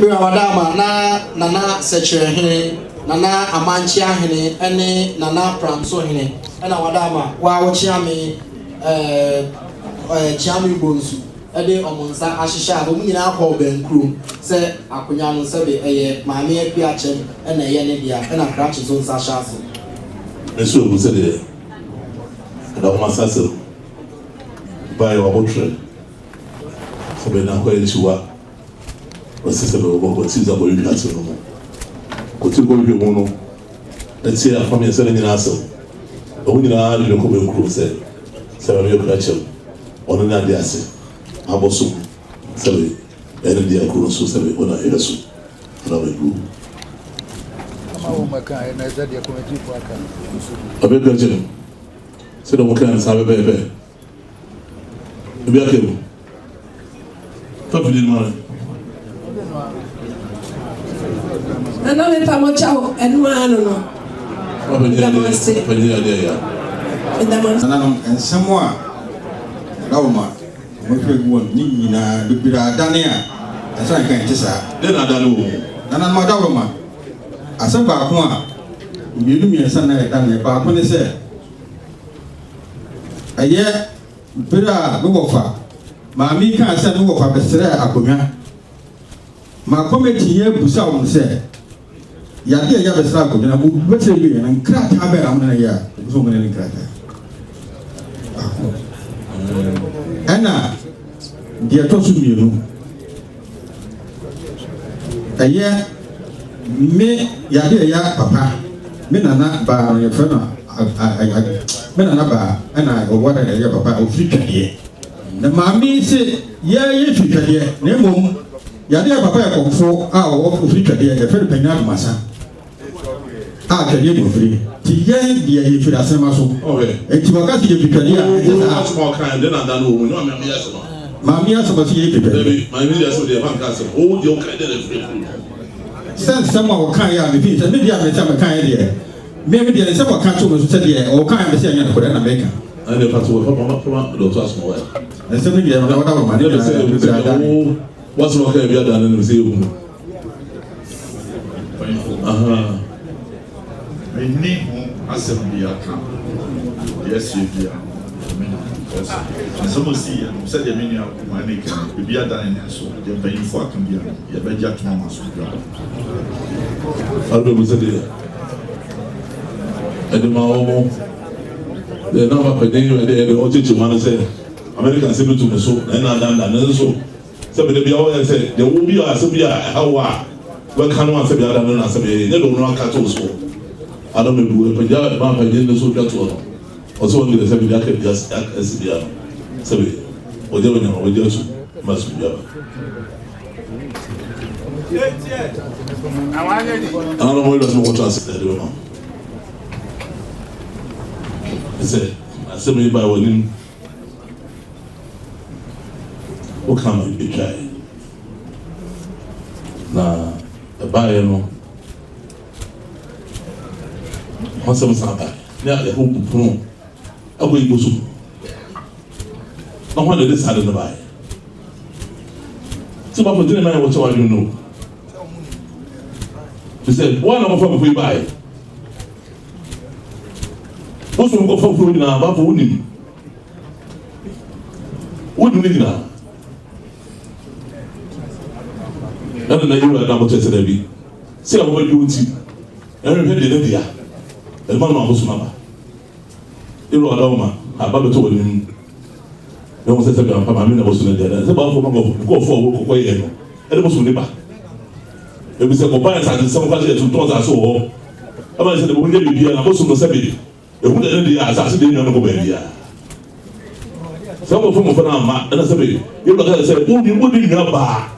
Awurade ama na Nana Sɛkyerɛhene, Nana Amankyea-hene ne Nana Pramso-hene. Ɛna wada ama wa wo kyeame ɛɛ ɛɛ kyeame bonsu ɛde ɔmo nsa ahyehyɛ a ɔmo nyinaa kɔɔ bɛnkurom sɛ akonya no sɛbe ɛyɛ maame akua kyɛm ɛna ɛyɛ ne dea ɛna krakye nso nsa hyɛ ase. Me nso ehu sɛdeɛ ɛda wɔn asase no baeɛ wɔabotrɛ sɛ bɛn akɔ akyiwa Ɔse sɛ bɛbɛbɔ kɔte dza bɔhwehwɛ asɛm no mu. Kɔte bɔhwehwɛ mu no, tsie afa miɛnsa no nyina asɛm. Na hɔn nyina adwen kɔ bɛnkurom sɛ, sɛ bɛbɛyɛ kura kyɛm, ɔno nye ade ase abɔsom sɛ bɛ ɛyɛ ne dea kuro no so sɛ bɛ ɔna ehwɛ so ana bɛnkurom. Ɔbɛkura kyɛm sɛ dɛ wɔn kan saa pɛpɛɛpɛ. Ebi aka mu. Fa fidie no ma me. Nana me pa mo kyɛw ɛno ara no no. Panyin adeɛ ya. Nananom, nsɛm a ɛda wɔn a wɔhwɛ gu wɔn ne nyinaa bebree adane a ɛsɛ nka ɛnte saa. Dɛn na adane wɔ mu? Nananom adaworoma, asɛm baako a mmienu mmiɛnsa na ɛdane baako ne sɛ Ɛyɛ bere a me wɔfa maame yi kaa sɛ me wɔfa bɛsrɛɛ akonnwa ma kɔmɛti yi abisa wɔn sɛ yade a ɛyɛ abɛsrɛ akonnwa na wɔbɛsrɛ wie no nkrataa bɛn na wɔn ne no yɛ a wɔn nso wɔn ne no nkrataa baako ɛna deɛ ɛtɔ so mmienu Ɛyɛ me yade ɛya papa me nana baa no yɛfrɛ no me nana baa ɛna ɔware ɛyɛ papa ɔfiri twadeɛ na maame se yɛyɛ firi twadeɛ na mmom yade yɛ papa yɛ kɔmfo a ɔwɔ ɔfiri twadeɛ yɛfrɛ no panyin adomasa a twɛdeɛ na ofiri nti yɛn deɛ yɛfiri asɛm so nti wɔka sɛ yɛfiri twɛdeɛ a ɛnte saa maame asɛm ɔsɛ yɛfiri twɛdeɛ sɛ nsɛm a wɔka yɛ a mefii sɛ me deɛ a mesɛ meka yɛ deɛ me me deɛ nsɛm wɔka to me so sɛ deɛ ɔka yɛ mesɛ ɛnyɛ nokorɛ na meka nsɛm no deɛ ɔda wɔ ma ne nyinaa Wɔsɛ wɔka bi ada no no sɛ yɛhunu Menni ho asɛm biara ka. Deɛ asie biara no, me na because asɛm a ɔsiiɛ no, sɛdeɛ me nua kumaa no reka no, biribi adane ne nso. Deɛ mpanyimfoɔ aka biara no, yɛbɛgye atom ama asomdwoeɛ aba. Afei sɛdeɛ ɛde ma wɔn deɛ na ɔba panyin deɛ ɛde ɔkyekye ma no sɛ Amerika nsɛm bi to me so na ɛna adanda ne nso Sɛ bere biara woyɛ sɛ deɛ wo bi a asɛm bi a ɛha wo a wobɛka no asɛ bi ada no na asɛ bi ɛnyɛ deɛ ɔno aka to so. Adam ebu apagya ma mpanyin no so twa toɔ no. Ɔsɛ wɔn deɛ sɛbi deɛ aka bi asi bia no sɛbi ɔgya bɛ nyama ɔgya asu ma asu bi aba. Ana mo yɛ sɛ wɔtɔ ase ɛde bɛ ma. Sɛ asɛm yi ba wɔ anim woka ma etwae na ɛbaeɛ no ho asɛm san bae ne a yɛho bu pono akɔ yi bosom na ho na ɛde saa de no baeɛ sɛ bafo gyina ma yɛ wɔkyɛ w'adwene no te sɛ wɔn a na wɔfa fufuo yi baeɛ bosom kɔfa fufuo nyinaa bafo wonim wonim ne nyinaa ɛna na yɛwura na wɔkyɛ sɛ daabi sɛ wɔbɛdwe wo ti ɛhwehwɛ deɛ ne dea ɛma no abosom aba yɛwura ɔda wo ma aba bɛtɔ wɔ anim na wɔn sɛ sɛ bɛmpa maame na bosom ne dea sɛ baafo ma nkɔfoɔ a wɔkɔkɔ yɛ no ɛde bosom ne ba ebi sɛ kɔba yɛ asase nsɛm kɔ ahyɛ yɛtontɔn asase wɔ hɔ ɛma sɛ de wɔn nyɛ biribiara na bosom no sɛ bi Ehu dɛ ne deɛ asase deɛ nua no kɔ baabiara. Sɛ wɔkɔfa mmɔfra no amma ɛna sɛbe yɛwura ka sɛ wonni wonni nua baa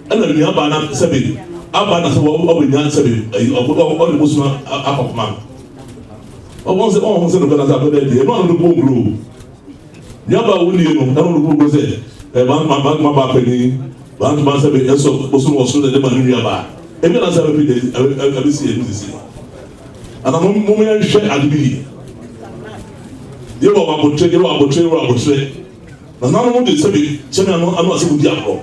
ɛna nua baa na sɛbe aba na sɛ wɔbɛnya sɛbe ɛyi ɔde bosom akɔkoma no. Ɔbɔn sɛ ɔho sɛ nokɔ na sɛ abɛda deɛ ɛno ano no bɔ mburo. Nua baa wonnie no ɛno no bɔ mburo sɛ ɛ ma ma ma ma baa panyin bantoma sɛbe ɛsɔ bosom wɔ soro na ɛde ma ne nua baa. Ebi na sɛ abɛpi de abɛsi ɛmu sisi. Ana mo mo yɛnhwɛ ade bi yie. Yɛwɔ abotrɛ, yɛwɔ abotrɛ, yɛwɔ abotrɛ. Na nanom de sɛbi kyɛmi ano ano asɛm di agorɔ.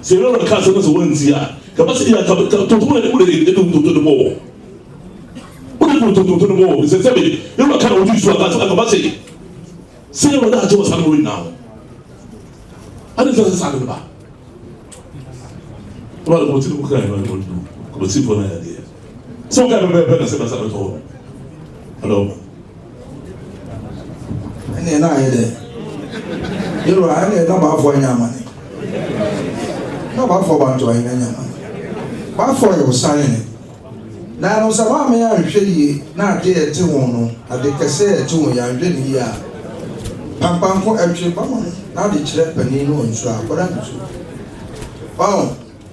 Sɛ yɛwɔ ka asɛm no sɛ wɔnti a, kaba sɛ yɛ kaba tontom na wode ɛde tontom no bɔ wɔ. Wode tontom no bɔ wɔ. Sɛ sɛbi yɛwɔ ka na wodi so aka sɛ kaba sɛ sɛ yɛwɔ da agye wɔ saa no wɔ nyinaa ho. Ade sɛ sɛ saa de no ba. Wọ́n kò tí kò kíra ìwé ẹ̀kọ́ dùn kò tí fún náà yà sɛ ɔka pɛpɛɛpɛ na sɛ bɛsa bɛtɔ hɔ ɔdɔ. Ɛnna na ayɛ dɛ yɛwura ɛnna na baafoɔ anya amane na baafoɔ banto ayɛ anya amane baafoɔ yɛ ɔsan yɛn na ɛno sɛ maame anhwɛ yie na ade a ɛte ho no ade kɛse a ɛte ho yɛ anhwɛ ne yie a pampanko ɛtwe bama no na ade kyerɛ panin no wɔ nsuo a akɔda nsuo ɔn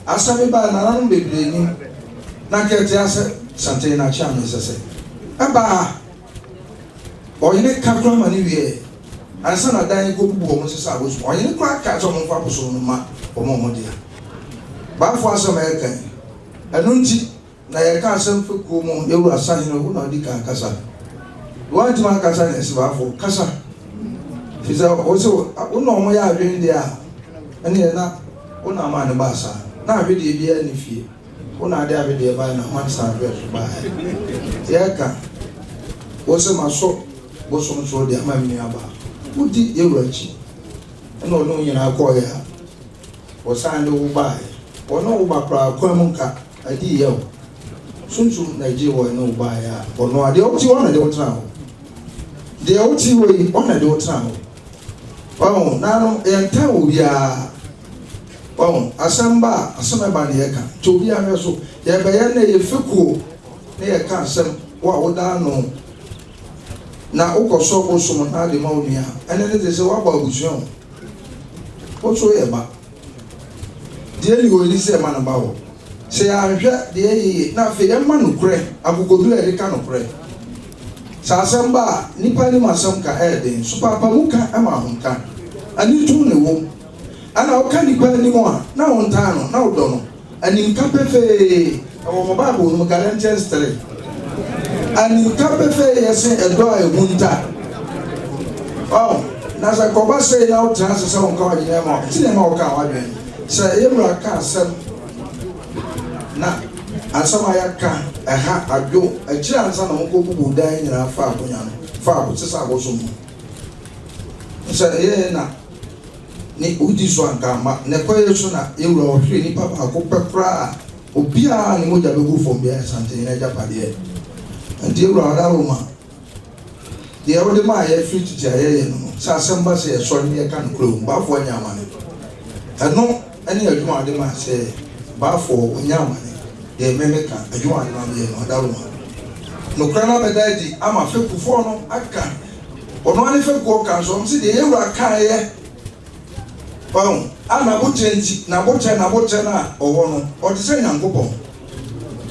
asɛm yi baa nananom bebree nim na nka ɛte asɛ santen na akyea me nsɛ sɛ ɛbaa ɔyene ka koraa ma ne wieɛ ansa na dan kɔbubu wɔn sesa abosom ɔyene koraa ka sɛ ɔmomfa abosom no ma wɔn a wɔn dea baafo asɛm a ɛka yi ɛno nti na yɛka asɛm fekuo mu yɛwura sahene wo na ɔdi kan kasa woantumi ankasa ne ɛsɛ baafo kasa fi sɛ wo sɛ wo na ɔmo yɛ adwene deɛ a ɛneɛ na wo na ama ne baasa na ahwedeɛ biara ne fie wo na ade ahwedeɛ baa na amansa ahwɛ so baa yɛka wo sɛ maso bosom so de ama me nua baa wodi yɛwura akyi ɛna ɔne wo nyinaa kɔɔyɛ a wɔsan de wo baeɛ ɔne wo ba koraa kwan mu nka adi yɛ o sunsun na egye wɔ ɛne wo baeɛ a ɔno a deɛ wote hɔ na de wo tena hɔ deɛ wote hɔ yi ɔna de wo tena hɔ ɔho nanom yɛntan wɔ biara ɔho asɛm ba a asɛm ɛba ne yɛka nti obiara hwɛ so yɛbɛyɛ na yɛ fekuo na yɛka asɛm wo a woda ano na wokɔsɔ bosom na ade ma wo nua ɛne ne te sɛ woabɔ abusua o wo so yɛ ba deɛ ni hɔ ni sɛ ɛma no ba hɔ sɛ yɛanhwɛ deɛ yɛyɛ na afei yɛma nokorɛ akokoduro a yɛde ka nokorɛ sɛ asɛm ba a nipa anim asɛm ka ɛyɛ den so paapamu ka ma ahomka ani tum ne wom ɛna woka nipa anim a na wontaa no na wodɔ no animka pefee ɛwɔ mo Bible no mu Galatians 3 animka pefee yɛ sen ɛdɔ a ɛhu nta ɔ na sɛ kɔba sɛ na wotena ase sɛ wonka w'adwene ma ti na ɛma woka w'adwene sɛ yɛwura ka asɛm na asɛm a yɛaka ɛha adwo akyire ansa na mokɔbubu dan nyinaa fa akonnwa no fa sesa abosom no sɛ ɛyɛ na ne wodi so anka ama na ɛkɔyɛ so na yɛwura ɔhwere nipa baako pɛ koraa obiara ne mogya bɛgu fam biara santene agyapadeɛ nti yɛwura ɔdaroma deɛ wode maa yɛ firi tete a yɛyɛ no no sɛ asɛm ba sɛ yɛsɔre ne yɛka no kura mu baafoɔ anya amane ɛno ne adwuma ade maa sɛ baafoɔ wɔnya amane deɛ mɛmɛka adwuma ade maa meyɛ no ɔdaroma. Nokorɛ no abɛda adi ama fekufoɔ no aka. Ɔno ara ne fekuo ka nso, wɔn se deɛ yɛn wura kaeɛ, wahu, a n'aboterɛ nti, n'aboterɛ, n'aboterɛ no a ɔwɔ no, ɔte sɛ Nyankopɔn.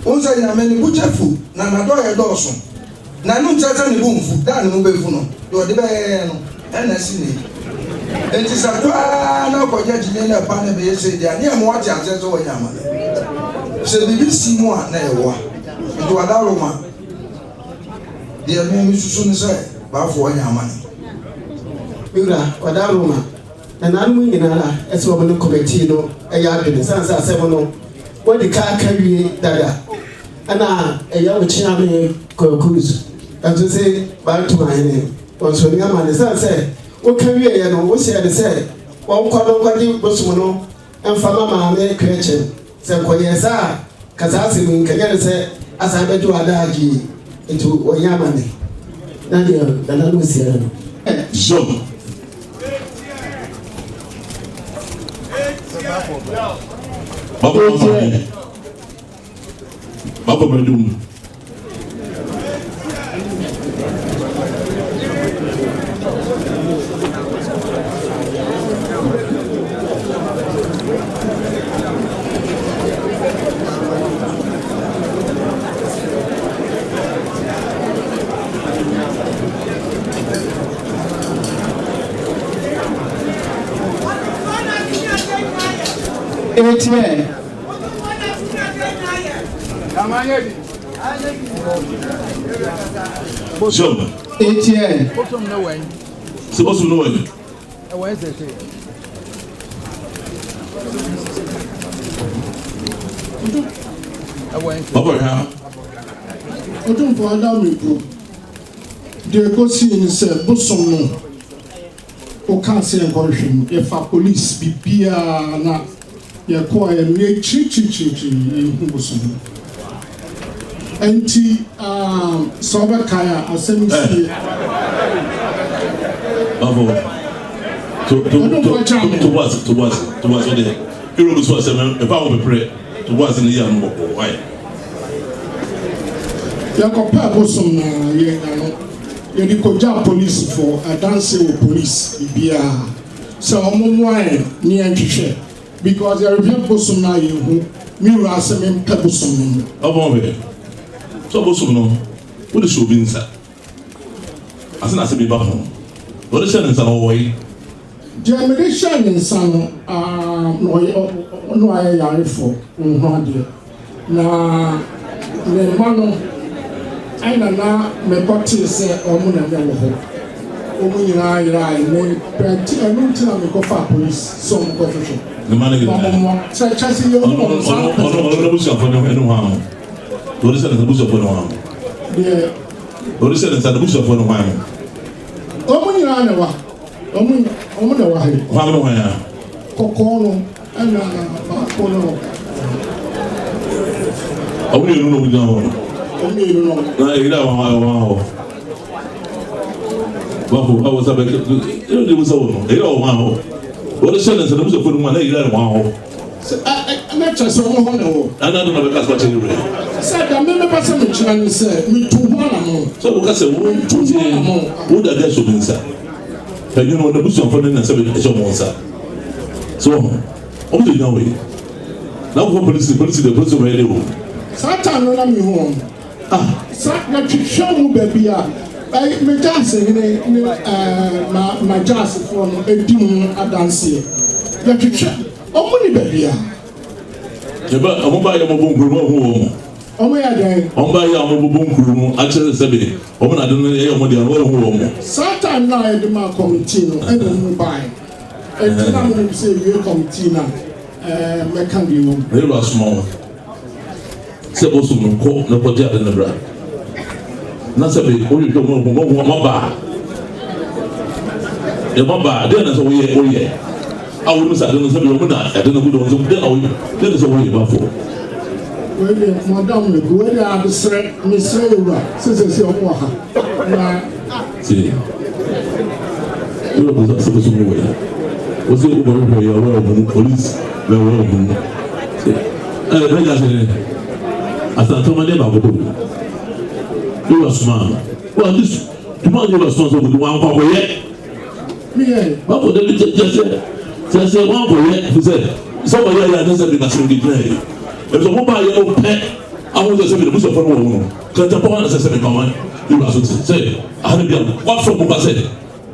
Wohu sɛ Nyame ne bo kyɛ fu, na n'adɔeɛ dɔɔso. Na ɛno nkyerɛ sɛ ne bo mfu, da a ne bo bɛfu no, deɛ ɔde bɛyɛ yɛn no, ɛna asi nnɛ yi. Enti sɛ kɔ ara na kɔgye akyinnye na ɛba na ɛbɛyɛ sei deɛ a, ne ɛma woate aseɛ sɛ woanya amane. Sɛ biribi si mu a, na ɛyɛ woa. Nti w'adaworoma, deɛ me mesusu ne sɛ, Baafoɔ anya amane. Me wura, w'adaworoma, nananom nyinara sɛ wɔn ne kɔmɛtii no yɛ adwene, sane sɛ asɛm no wɔadi ka aka wie dada. Ɛna ɛyɛ wo kyeame Kwaku nso se Bantu ahene wɔn ni amane sane sɛ woka wieɛ no wohyɛɛ no sɛ wɔnkɔ no nkɔgye bosom no mfa ma maame Krɛkyɛm. Sɛ nkɔyɛɛ saa a ka saa asɛm yi nkɛnyɛ no sɛ asan bɛgye wɔ adaagye yi nti wɔnyɛ amane na deɛ nana no siɛ no no. Zom. Baba mama. Baba Badum. Etienne. Bosom. Etienne. Sɛ bosom no wɛn. Baba hwɛ. Otumfoɔ Adam Meko, deɛ ɛkɔsii ne sɛ bosom no wokaa sɛ yɛnkɔhwehwɛ mu, yɛfa police biribiara na Yɛkɔeɛ no, yɛkyirikyirikyirikyiri yɛnhu bosom no. Ɛnti sɛ wobɛkae a, asɛm yi sie. Bafo, to to to to bo ase, to bo ase, to bo ase ɔdeɛ. Ero bi so asɛm ɛfa ho peprɛ, to bo ase ne yɛ ano bɔkɔɔ, why? Yɛkɔpɛɛ bosom na yɛannya no. Yɛde kɔgyaa polisifoɔ, adanseɛ wɔ polisi, biribiara. Sɛ ɔmo mmoa yɛn ne yɛn nhwehwɛ because yɛrehwɛ bosom no a yɛnhu, me wura se me mpɛ bosom no mu. Ɔbɔn hwɛ sɛ bosom no wode hyɛ obi nsa ase na asɛm yi ba ho na ɔde hyɛ ne nsa no ɔwɔ he? Deɛ mede hyɛɛ ne nsa no aah na ɔyɛ na wayɛ yarefoɔ ɔnhu adeɛ. Na ne mma no ɛna na mekɔtee sɛ wɔn na na ɛwɔ hɔ. Wɔn nyinaa yerae. Me pɛ nti, ɛno nti na mekɔfaa polisi sɛ wɔn kɔhwehwɛ. Ne mma no Na yerae. wɔn mmoa. Sɛ kyɛ sɛ yɛhu Ɔno wɔn saa ɔno pɛ ɔno sɛ. ɔno n'abusuafoɔ ne ne hwan mo? Deɛ ɔde hyɛ ne nsa n'abusuafoɔ ne hwan mo? Deɛ. Deɛ ɔde hyɛ ne nsa n'abusuafoɔ ne hwan mo? Wɔn nyinaa na ɛwɔ ha. Wɔn wɔn na ɛwɔ ha yi. Hwan ne hwan a? Kɔkɔɔ no. Ɛna baako no. Ɔmo mmienu na ɔmo gyina hɔ no. Ɔmo mmienu no. Na eyira wɔn wɔn hɔ. Baako awɔ sɛ bɛkɛ ɛyɛ de wusa wɔ no eyira wɔn hɔ. Wɔde hyɛ ne nsa na musa fo no mu a na eyira wɔn hɔ. Sɛ ɛ ɛ na kyerɛ sɛ ɔmo hɔ na ɛwɔ. Ɛna adi na bɛka sɛ ɔkyɛ ne wura. Sɛ deɛ me mepɛ sɛ mekyerɛ ne sɛ metu ho anamɔn. Sɛ woka sɛ wo tie wo dade ahyɛ obi nsa. Panyin no n'abusuafo no na sɛ ɛhyɛ wɔn nsa. So wɔn wɔn sɛ gyina hɔ yi. Na wɔkɔ polisi polisi de polisi wɔyɛ de o. Saa time no na mi hu wɔn. Ah. Sa na twitwa mu baabi a ɛyi me gyaase hene ne ɛɛ ma ma gyaasefoɔ no edi mu adanseɛ. Yɛtwitwa wɔn ni baabi a. Yɛba wɔn ba yɛ wɔn bɔ nkuro mu wɔn hu wɔn. Wɔn yɛ dɛn? Wɔn ba yɛ wɔn bɔ nkuro mu akyerɛ sɛ sɛbi wɔn na ade no yɛ wɔn deɛ wɔn hu wɔn. Saa time no a yɛde maa committee no ɛna wɔn baeɛ. Enti na menim sɛ ewie committee no a, ɛɛ mɛka deɛ ɛwɔ mu. Na Yehowa asoma wo sɛ bosom no kɔ na kɔgye ade no bra. Na sɛ bi wohwehwɛ mu ahu mahu amabaa. Yɛmabaa deɛ na sɛ woyɛ woyɛ a wonim sɛ ade no sɛ bi wɔn na ade no gu dɔn so deɛ na woyɛ deɛ na sɛ woyɛ bafo. Wei deɛ madam no wei deɛ adesrɛ mesrɛ yɛwura sɛ sɛ sɛ ɔmo wɔ ha na. Tie. Wura busa sɛ bosom no wɔ yi. Wose wobɛhwehwɛ yɛ wɔ ɔmo police bɛ wɔ ɔmo. Ɛɛ bɛgya sɛ asantɔma deɛ baako pɛ o. Yɛwura soma no. Wɔn adi dwuma a yɛwura soma sɛ wɔde wɔn akɔ akɔyɛ. Bafo dabi kyɛ sɛ kyɛ sɛ wɔn akɔyɛ fi sɛ sɛ wɔyɛ yɛ anasɛ bi n'asɛm de gyina yɛ. Ɛfisɛ wɔn ba yɛ no pɛ ahun sɛ sɛ bi n'abusuafo no wɔ wɔn no kɛntɛpɔ wɔn anasɛ sɛ bi kɔn wɔn yɛwura so te sɛ ahane bi a wɔafrɛ mo ba sɛ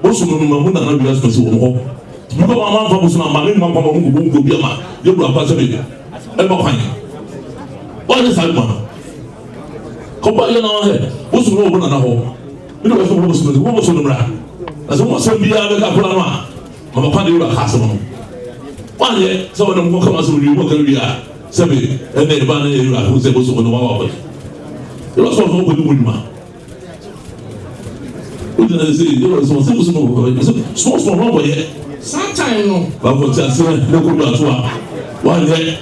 bosom no ma mu nana bi asoma si wɔn hɔ. Bi kɔ wɔn amanfa bosom ama ne mma kɔn wɔn gugu gugu bi ama yɛwura kwan sɛ bi ɛbɔ kwan. Wɔn yɛ saa adwuma no. Kɔba yɛ na ɔhɛ bosom no wɔ mo nana hɔ. Me na wɔsɛ mo bosom no, mo bosom no mmra. Na sɛ mo asɛm biara bɛka akora no a, mama kwan de wura ka asɛm no. Woanyɛ sɛ wɔne mo kɔka mo asɛm wie, mo ka wie a, sɛbe ɛnna ɛba no yɛ wura ho sɛ bosom no wawa kɔgye. Yɛbɛ sɛ ɔsɛ ɔkɔdi mo dwuma. Wogyina sɛ yɛwɔ sɛ ɔsɛ bosom no kɔkɔ sɛ small small no ɔkɔyɛ. Saa time no. Bafo te aseɛ ne kɔdu ato a, woanyɛ.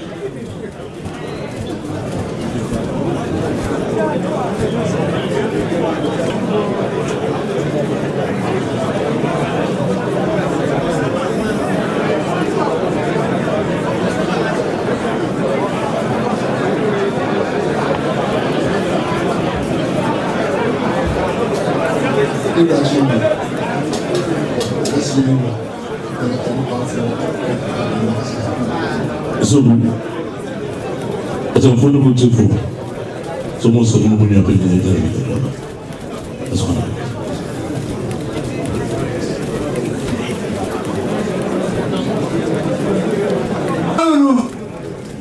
So Atamfo no mu tifo sɛ mo sɛ mo mu nua panyin agya bi dada ɛsɛ ɔna.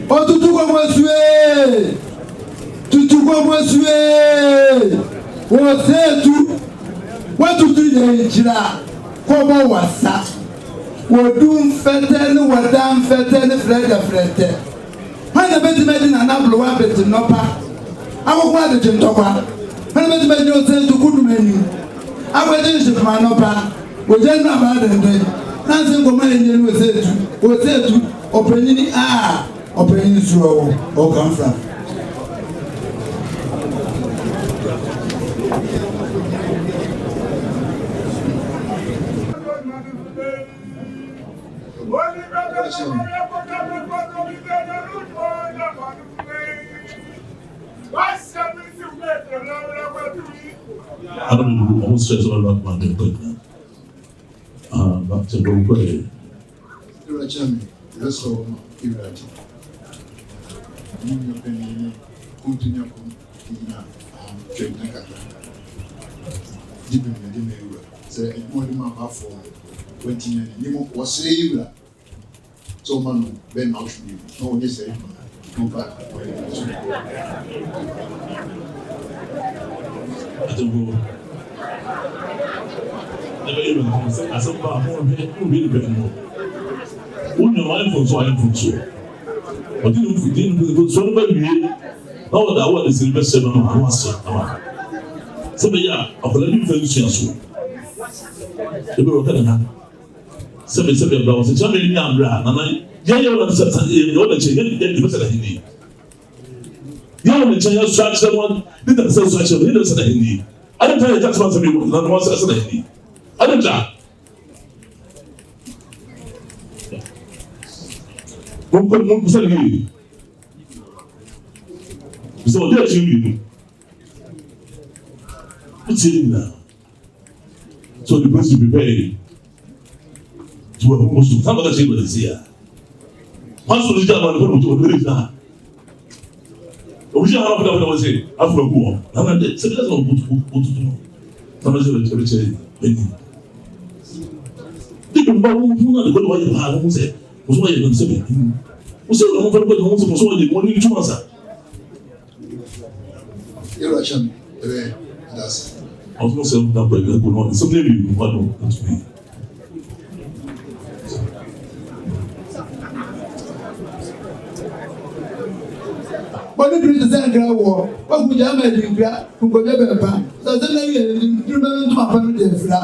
Otutu kɔkɔ sue, tutu kɔkɔ sue, wɔsɛ tu, wɔtutu yɛn nkyira kɔbɔ wasa, wɔdu mfɛtɛ ne wɔda mfɛtɛ ne frɛdɛfrɛtɛ. Hwan na obetumi adi Nana Ablowa apete nnɔpa akɔko adegye ntɔkwa? Hwan na obetumi agyina Osei Kudum anim akɔgye nhyepem anɔpa? Ogya nnuru abaa dɛndɛn nanse nkɔmmɔ a enye ne Osei Tu, Osei Tu, ɔpanyin a ɔpanyin suro wo, ɔkamfra. Ano mi bu ɔmo srɛ sɛ ɔlɔ akoma mi nkɔ gyina. Ah, ba sɛ dɔw kɔ yɛ. Ewura kyerɛ me, yɛbɛsrɛ wo ma Ewuradze mo nua panyin ne kuntu nyako gyina twam na kakra. Gye bem na de ma Ewura sɛ edwuma ɔde ma abafoɔ no wantumi anyɛ na mmom wɔsrɛ Ewura sɛ ɔma no bɛ naawɔtwe mmienu na ɔnyɛ saa adwuma no na ɔmfa ɔyɛ no so. Atemfo, ɛbɛyɛ wura no sɛ asɛm ba a monhwɛ monhwɛ nipa anim. Wo nua wayɛ mfomso ayɛ mfomsoɔ. Ɔde ne mfidie no mfomsoɔ no bɛwie na ɔde awo adesini bɛhyɛ no no ano ahyɛ ama sɛ bɛyɛ a akwadaa bi mfa nsua so. Ebi wɔ kɛ nana sɛbi sɛbi ɛbra wɔ sɛ kyɛn mi ni ambrɛ a nana yɛ yɛ wɔn sɛ sɛ yɛ wɔn nkyɛn yɛ yɛ yɛ sɛ n'ahenni yɛ wɔn nkyɛn yɛ sɔ akyerɛ wɔn ne na sɛ sɔ akyerɛ wɔn yɛ na sɛ n'ahenni adi nta yɛ kyɛ sɛ sɛ bi wɔn nana wɔn sɛ sɛ n'ahenni adi nta mo mo mo sɛ ne yie sɛ ɔdi akyire mmienu wotie ne nyinaa. So the place you prepare it. To a musu. Some other thing was here. Pastor is down on the phone with the na. Obi ha na na say afro ku ho. Na na de se de so butu butu no. Na na se de che eni. Di ba wo hu na de ko wa ye pa ho se. Mo so ye no se be. Mo se no mo fa ko mo so ye mo ni tuma sa. Yɛwura kyɛm ɛbɛ ɛdase. Ɔsoro sɛ ɔda bɔ ɛbɛ no nsɛm no awie mu ɔno ntumi. Wɔde biri te sɛ nkra woɔ, waku gya ama adi nkra, nkɔdwa bɛmpa, sɛ sɛ na wie ntumi bɛmɛ ntoma pa no de afira,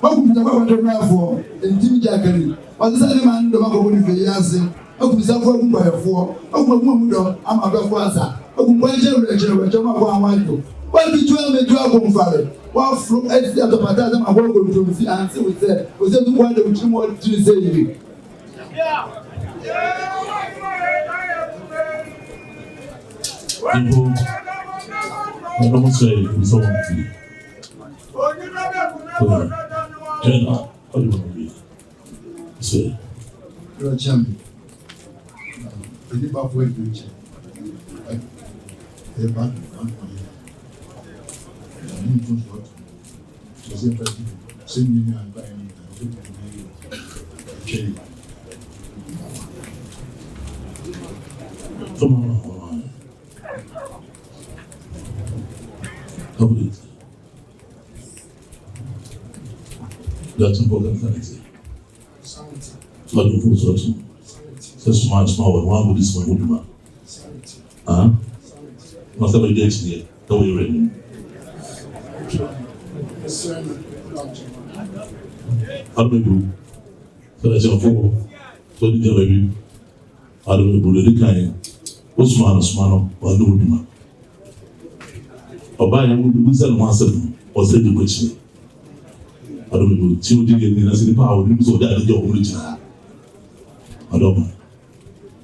waku gya kɔkɔtɔ mmerɛfoɔ, ntimi gya kari, wɔte sɛ ne maa no dɔm akɔbɔ ne fɛ yi ase. Akum safo akum kwaeɛfoɔ, akum akuma mu dɔ ama adɔfoɔ asa, akum kwankyɛn werɛkyerɛ werɛkyerɛ mu akɔ anwadwo, watutu ametu akomfare, waforo asi atɔpata asɛm akɔ akontomsi anse wo sɛ ɔsɛ tu kwan da wo tirim ɔtiri sɛ yiri. Mpo. Ɔno mo sɛ ebisa wɔn fi. Kyɛn na ɔde wɔn fi. Sɛ. Yɛ mi. Ɛni ba fo ebi nkyɛn. Ɛyɛ ba ba ɔyɛ. Ɛni nto so ɔto. Sɛ sɛ pɛsi sɛ mi ni agba yɛ ni na ɔbɛ tumi na yɛ ɛkyɛ yi. Tɔmɔ na ɔmo ayɛ. Complete. Dɔtun kɔ kankan ti. Ɔdun fo so ɔtun. Sɛ suma suma wɔ wɔn abodi suma ho dwuma. Ah? Na sɛ bɛdi akyi deɛ na wɔyɛ wura anim. Adum ebu. Sɛ ɛkyɛn fo so ɔdi gyina baabi. Adum ebu deɛ edi kan o suma no suma no wɔn ho dwuma. Ɔbaa yɛ wo bisa ne ho asɛm no ɔsɛ di kɔ akyire. Adum ebu tí o di yɛ nyina sɛ nipa a onim sɛ ɔde ade gya wɔn gyina ha. Adɔma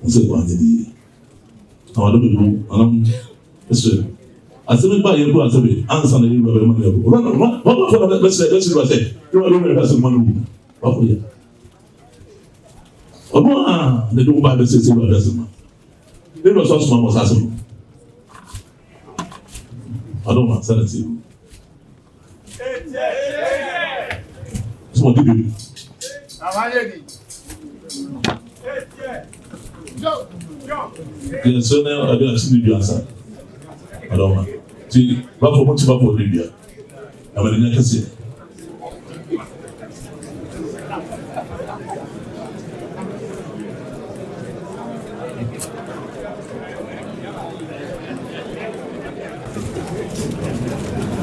ɔsɛ kɔ anyɛ ne yie. Na wadom ebu anam ɛsɛ asɛm ba yɛ kura asɛm yi ansa na yɛ wura bɛma ne ɛbu. Ɔba ɔba ɔba fɔ na bɛsɛ bɛsɛ wura sɛ yɛ wura wura bɛsɛ ma no wu wakɔ yɛ. Ɔno a na ɛde wo ba bɛsɛ sɛ wura bɛsɛ ma. Ne wura sɔ asoma ma ɔsɛ asɛm no. Adɔma sɛ na ti. Sɛ wɔde bi. Yɛn sɛ na ɛde ase ne dua nsa. Adɔma. Ti bafo mo ti bafo ne dua. Amane nya kɛseɛ.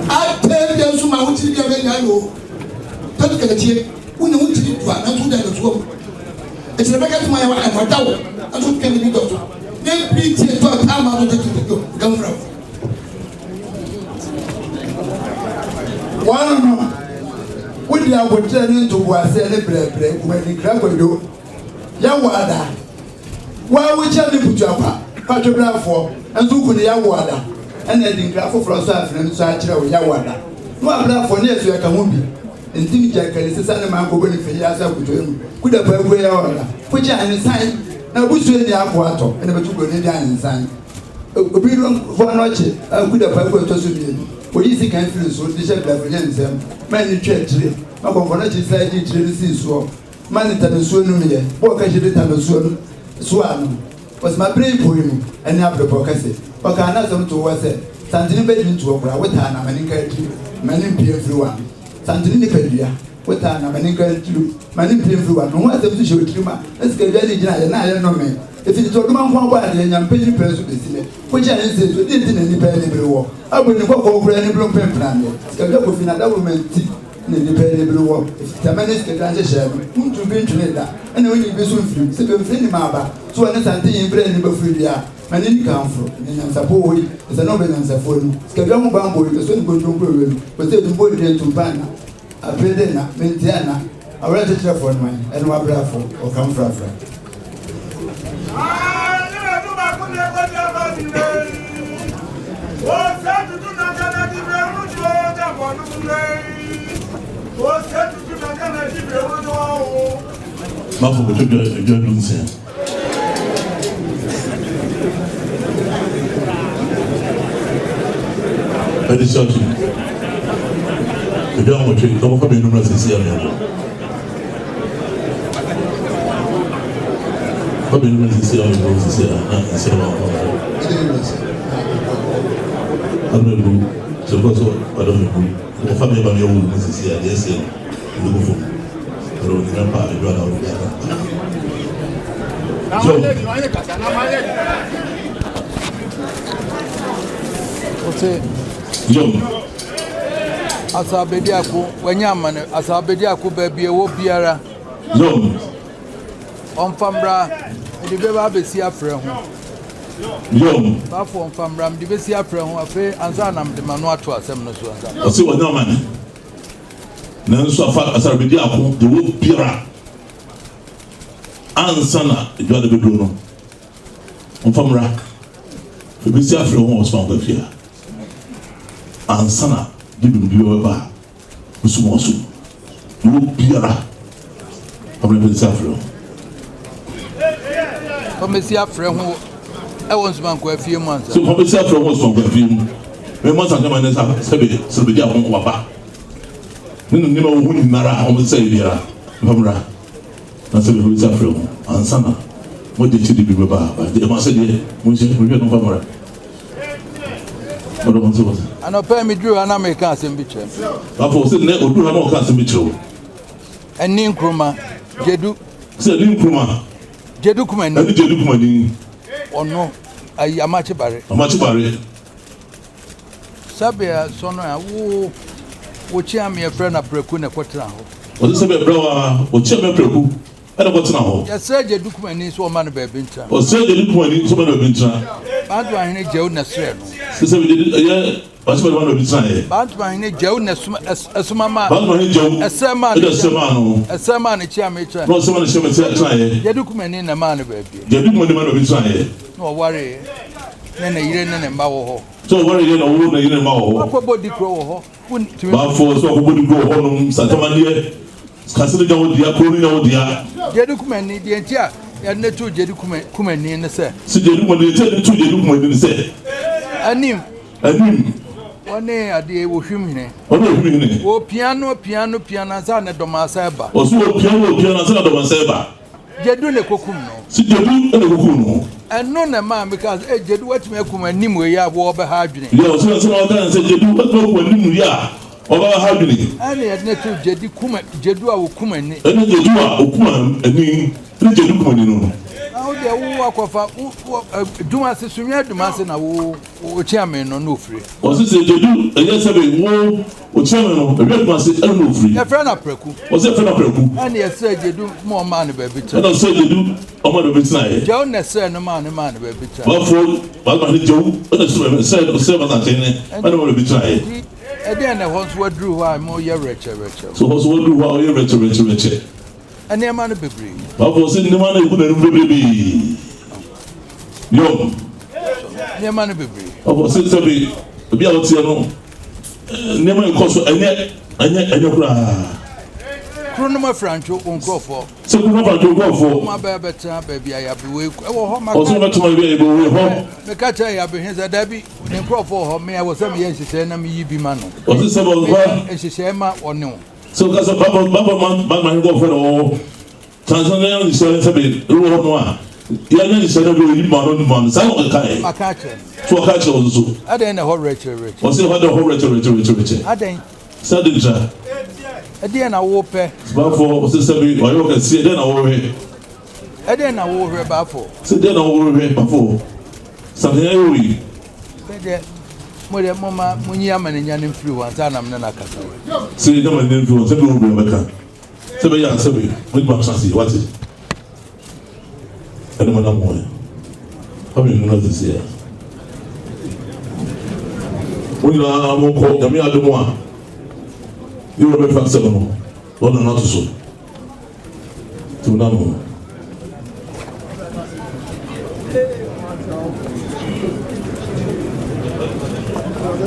Atɛn deɛ nso ma wotiri deɛ bɛnya yɛ o tɛbi kɛlɛtie wonya wotiri du a nanso wode adɔsoɔ mu ɛkyerɛ bɛka tuma yɛ wa ɛmɔda wo nanso wotwa ne bi dɔ so ne bi tie tɔ taa ma no tete tete gamfra Wɔn no, wodi aboterɛ ne ntoboaseɛ ne brɛbrɛ kumadinkra kwadwo yɛwɔ ada Woa wokyɛ ne butuakwa kwadwobrafoɔ nso ku ne yawoada ɛna adinkra foforɔ nso afena nso akyerɛ wo yawoada ne wabrafoɔ ne ɛso ɛka ho bi ntim gya kani sesa ne man kɔbɔ ne fɛyi asa kutoe mu kuda pa akue yawoada kogye ahensan na abusua ni ako atɔ ɛna bɛtu buroni de ahensan obi foɔ no ɔkye kuda pa akue ɛtɔ so mmienu oyi sika mfiri so de hyɛ brafo nyɛ nsɛm ma ani twa akyire ma kɔnkɔn no akyi sra gye tire no sii soɔ ma ne tanosuo no meyɛ bɔɔ ka hyɛ de tanosuo no so ano ɔsoma bere yi poi mu ɛne abrɛbɔ kɛse ɔkaa n'asɛm to wɔ sɛ santene bɛdi ntoɔ koraa wotaa na mani nka tiri mani mpie mfiri wa santene nipadua wotaa na mani nka tiri mani mpie mfiri wa no ho asɛm so hyɛ otiri ma na sikadua ne gyina yɛ na ayɛ nnome ɛfiri sɛ ɔdoma nko abɔ adeɛ nyampɛ nipa nso bɛsi nɛ kogye a ne nsɛ so deɛ nti na nipa ani bere wɔ abɔ ni kɔkɔɔ koraa ani bere mpempenaneɛ sikadua kofi na dawuruma nti na nipa ani bere wɔ ɛfitama ne sikadua nhyehyɛɛ no wontu bi ntwene da ɛna wonyi bi so mfirim sɛ bɛmfiri ne ma aba so wɔ ne sante yi berɛ ni bɛfiri dua ma ne nika mforo ne nyansapɔ wɔ yi ɛsɛ na ɔbɛ nyansafoɔ no sikadua ho bambɔ yi ɛsɛ ne kɔntɔnkɔ wie no kɔsɛ ɛtumbo deɛ ntumpa na apere na mentia na awura kyekyerɛfoɔ no man ɛne wabrɛfoɔ ɔka mfrafra. Bafo bɛtwa dwa dwa du nsia. Ɛde sɛ ato edwa nwɔtwe ɔmɔfa mmienu mmerɛ sisi amia fa mmienu mmerɛ sisi amia bɔ sisi a na nsia wɔ akɔ adum ebu sɛ kɔ so adum ebu ɔmɔfa mmienu ba mmienu wɔ mu sisi a deɛ ɛsɛ no ɛde gu fam ɛde wɔ nyina pa edwa na ɔde aka. So, Ɔse Yom. Asabedi ako wanya amane asabedi ako baabi ɛwɔ biara. Yom. Ɔmfa mmra mede bɛba abɛsi afrɛ ho. Yom. Baafo ɔmfa mmra mede bɛsi afrɛ ho afei ansa na mede m'ano ato asɛm no so ansa. Ɔse wanya amane. Nanso afa asabedi ako deɛ wɔ biara ansa na edwa no bɛduro no ɔmfa mmra ebɛsi afrɛ ho ɔsoma nkɔ afie ha. Ansa na de biribi bɛba a, nso mo so na obiara ɔbɛn bɛsi afrɛ ho. Ɔbɛsi afrɛ ho ɛwɔ nsumankɔ afie mu ansa. So ɔbɛsi afrɛ ho nsumankɔ afie mu. Mɛmɔ nsa ne sa sɛbe sɛbɛdi akɔnkɔ baba. Ne no nneɛma wɔ ho nyinara a wɔn sɛ biara mpamra na sɛbe ɔbɛsi afrɛ ho ansa na mo de akyi de bi bɛba a ɛma sɛdeɛ mo nhyɛ mo hwɛ no mpamra. Anɔpa yi meduru ha na meka asɛm bi kyerɛ no. Afɔ sɛ nnɛ oduru ha na ɔka asɛm bi kyerɛ wo. Ɛne Nkrumah, Gyedu. Sɛ ɛne Nkrumah. Gyedu Kumani. Ɛne Gyedu Kumani. Ɔno ayi Amakye Bare. Amakye Bare. Sɛbea sɔno a wo wokyia me ɛfrɛ na prɛku na ɛkɔtena hɔ. Ɔsɛ sɛbea brɛ wa wokyia me prɛku. Ɛna kɔtena hɔ. Yɛsrɛ Gyedu Kumani sɛ ɔmma no baabi ntena. Ɔsrɛ Gyedu Kumani sɛ ɔmma no baabi ntena. Bantu ahene Gyew na srɛ no. Sɛ sɛ Gyedu ɛyɛ Bantu ma no baabi tena yɛ. Bantu ahene Gyew na soma ɛsoma ma. Bantu ahene Gyew ɛsrɛ maa no. Ɛna srɛ maa no. Ɛsrɛ maa no kyia me kyerɛ. Na ɔsrɛ maa no kyia me tena yɛ. Gyedu Kumani na maa no baabi. Gyedu Kumani ma no baabi tena yɛ. Na ɔware ne ne yere ne ne mma wɔ hɔ. Sɛ ɔware yɛ na ɔwɔ ne yere ne mma wɔ hɔ. Wakɔbɔ dikuro wɔ hɔ. Bafo sɛ ɔkɔbɔ ne kuro wɔ hɔnom santamadeɛ kase no nya wo dea kuro no nya wo dea. Gyedi Kumani deɛ nti a yɛde ne too Gyedi Kumani ne sɛ. Sɛ Gyedi Kumani deɛ nti a yɛde too Gyedi Kumani ne sɛ. Anim. Anim. Wɔne adeɛ Ohwim hene. Wɔne Ohwim hene. Wɔpia no pia no pia no ansa na Dɔmasa ɛba. Ɔso wɔpia no wɔpia no ansa na Dɔmasa ɛba. Gyedu na ekokum no. Si Gyedu na ekokum no. Ɛno na ɛmaa mekaa sɛ, Ei, Gyedu, woatumi akum anim wei a wɔrebɛha adwene. Deɛ ɔsɛ na sɛ na ɔka ne sɛ, Gyedu, woatumi akum anim yi a wɔbɛha adwene. Ɛna yɛde no too Gyedi kum, Gyedu a okum ani. Ɛne Gyedu a okum ani, ne Gyedu kum ani no. Na wo deɛ wo akɔfa, wo, wo, Dumase, Sunyani Dumase na wo, wo kyeame no na ofiri. Ɔse sɛ Gyedu, ɛyɛ sɛbe wo. Ɔkyerɛ me no, ɛhwɛ Kumase ɛna na ɔfiri. Yɛfrɛ no Apraku. Ɔsɛ yɛfrɛ no Apraku. Ɛna yɛsrɛ Gyedu ma ɔmaa no baabi tena. Ɛna ɔsrɛ Gyedu ɔmaa no baabi tenaeɛ. Gyɛw na ɛsrɛ no maa no maa no baabi tenaeɛ. Bafoɔ Baama ne Gyɛw ɛna ɛsrɛ ɛsrɛ ɔsrɛ Masantehene ɛna ɔmaa no baabi tenaeɛ. Nti ɛdeɛn na ɛhɔ nso waduru hɔ a moyɛ wrɛkyɛwrɛkyɛw? So hɔ nso waduru hɔ a ɔyɛ wrɛkyɛwrɛkyɛwrɛkyɛ? Nneɛma no bebree. Bafoɔ sɛ nneɛma no egu n'anim bebrebee. Yɔm. Nneɛma no bebree. Bafoɔ sɛ sɛbe ebi a ɔteɛ no. Nneɛma rekɔ so ɛnyɛ ɛnyɛ ɛnyɛ koraa. Kuro no mu afrantwo wo nkurɔfoɔ. Sɛ kuro no afrantwo nkurɔfoɔ. Wɔn abɛɛ bɛtena baabi a yabewei ɛwɔ hɔ. Maka Ɔsɛ wɔbɛtena baabi a yabewei hɔ. Meka kyerɛ yabehene sɛ dabi ne nkurɔfoɔ wɔ hɔ me ɛwɔ sɛ meyɛ nhyehyɛe na meyi bi ma no. Ɔsɛ sɛ wɔfa. Meyɛ nhyehyɛe ma ɔne wo. Sɛ ɔka sɛ baba baba ma ma ma nkurɔfoɔ na wɔwɔ hɔ. Nanso na yɛn nhyehyɛe ne sɛ bere wɔ hɔ no a, yɛnyɛ nhyehyɛe na obi ma no ma no. Saa na ɔkae. Maka akyerɛ no. So ɔka kyerɛ wo nso? Adɛn na ɛhɔ werɛkyerɛwerɛkyɛ? Ɔse ɛhɔ de ɛhɔ werɛkyerɛwerɛkyerɛkyɛ. Adɛn? Sɛ adɛn ntia? Ɛdeɛn na wopɛ? Baafoɔ, ɔse sɛbe wayɛ wo kɛseɛ, dɛn na worehwɛ? Ɛdeɛn na worehwɛ, Baafoɔ? Sɛ dɛn na worehwɛ, Baafoɔ? Sɛ ayɛ wo yi. Sɛ deɛ, mo deɛ momma monyi amanenya no mfiri hɔ ansa na me ne no akasa. Sɛ yɛnya amanenya mfiri hɔ, sɛ bere wɔ bere a ɔbɛka. Sɛ bɛyɛ a sɛbe mɛtumi atena ase wate ɛne mo nam wɔn fa me mu na sisi a mo nyinaa mo nkɔ nyame adom a yɛ wɔ bɛfa nsɛm no na ɔna no ato so nti mo nam ho.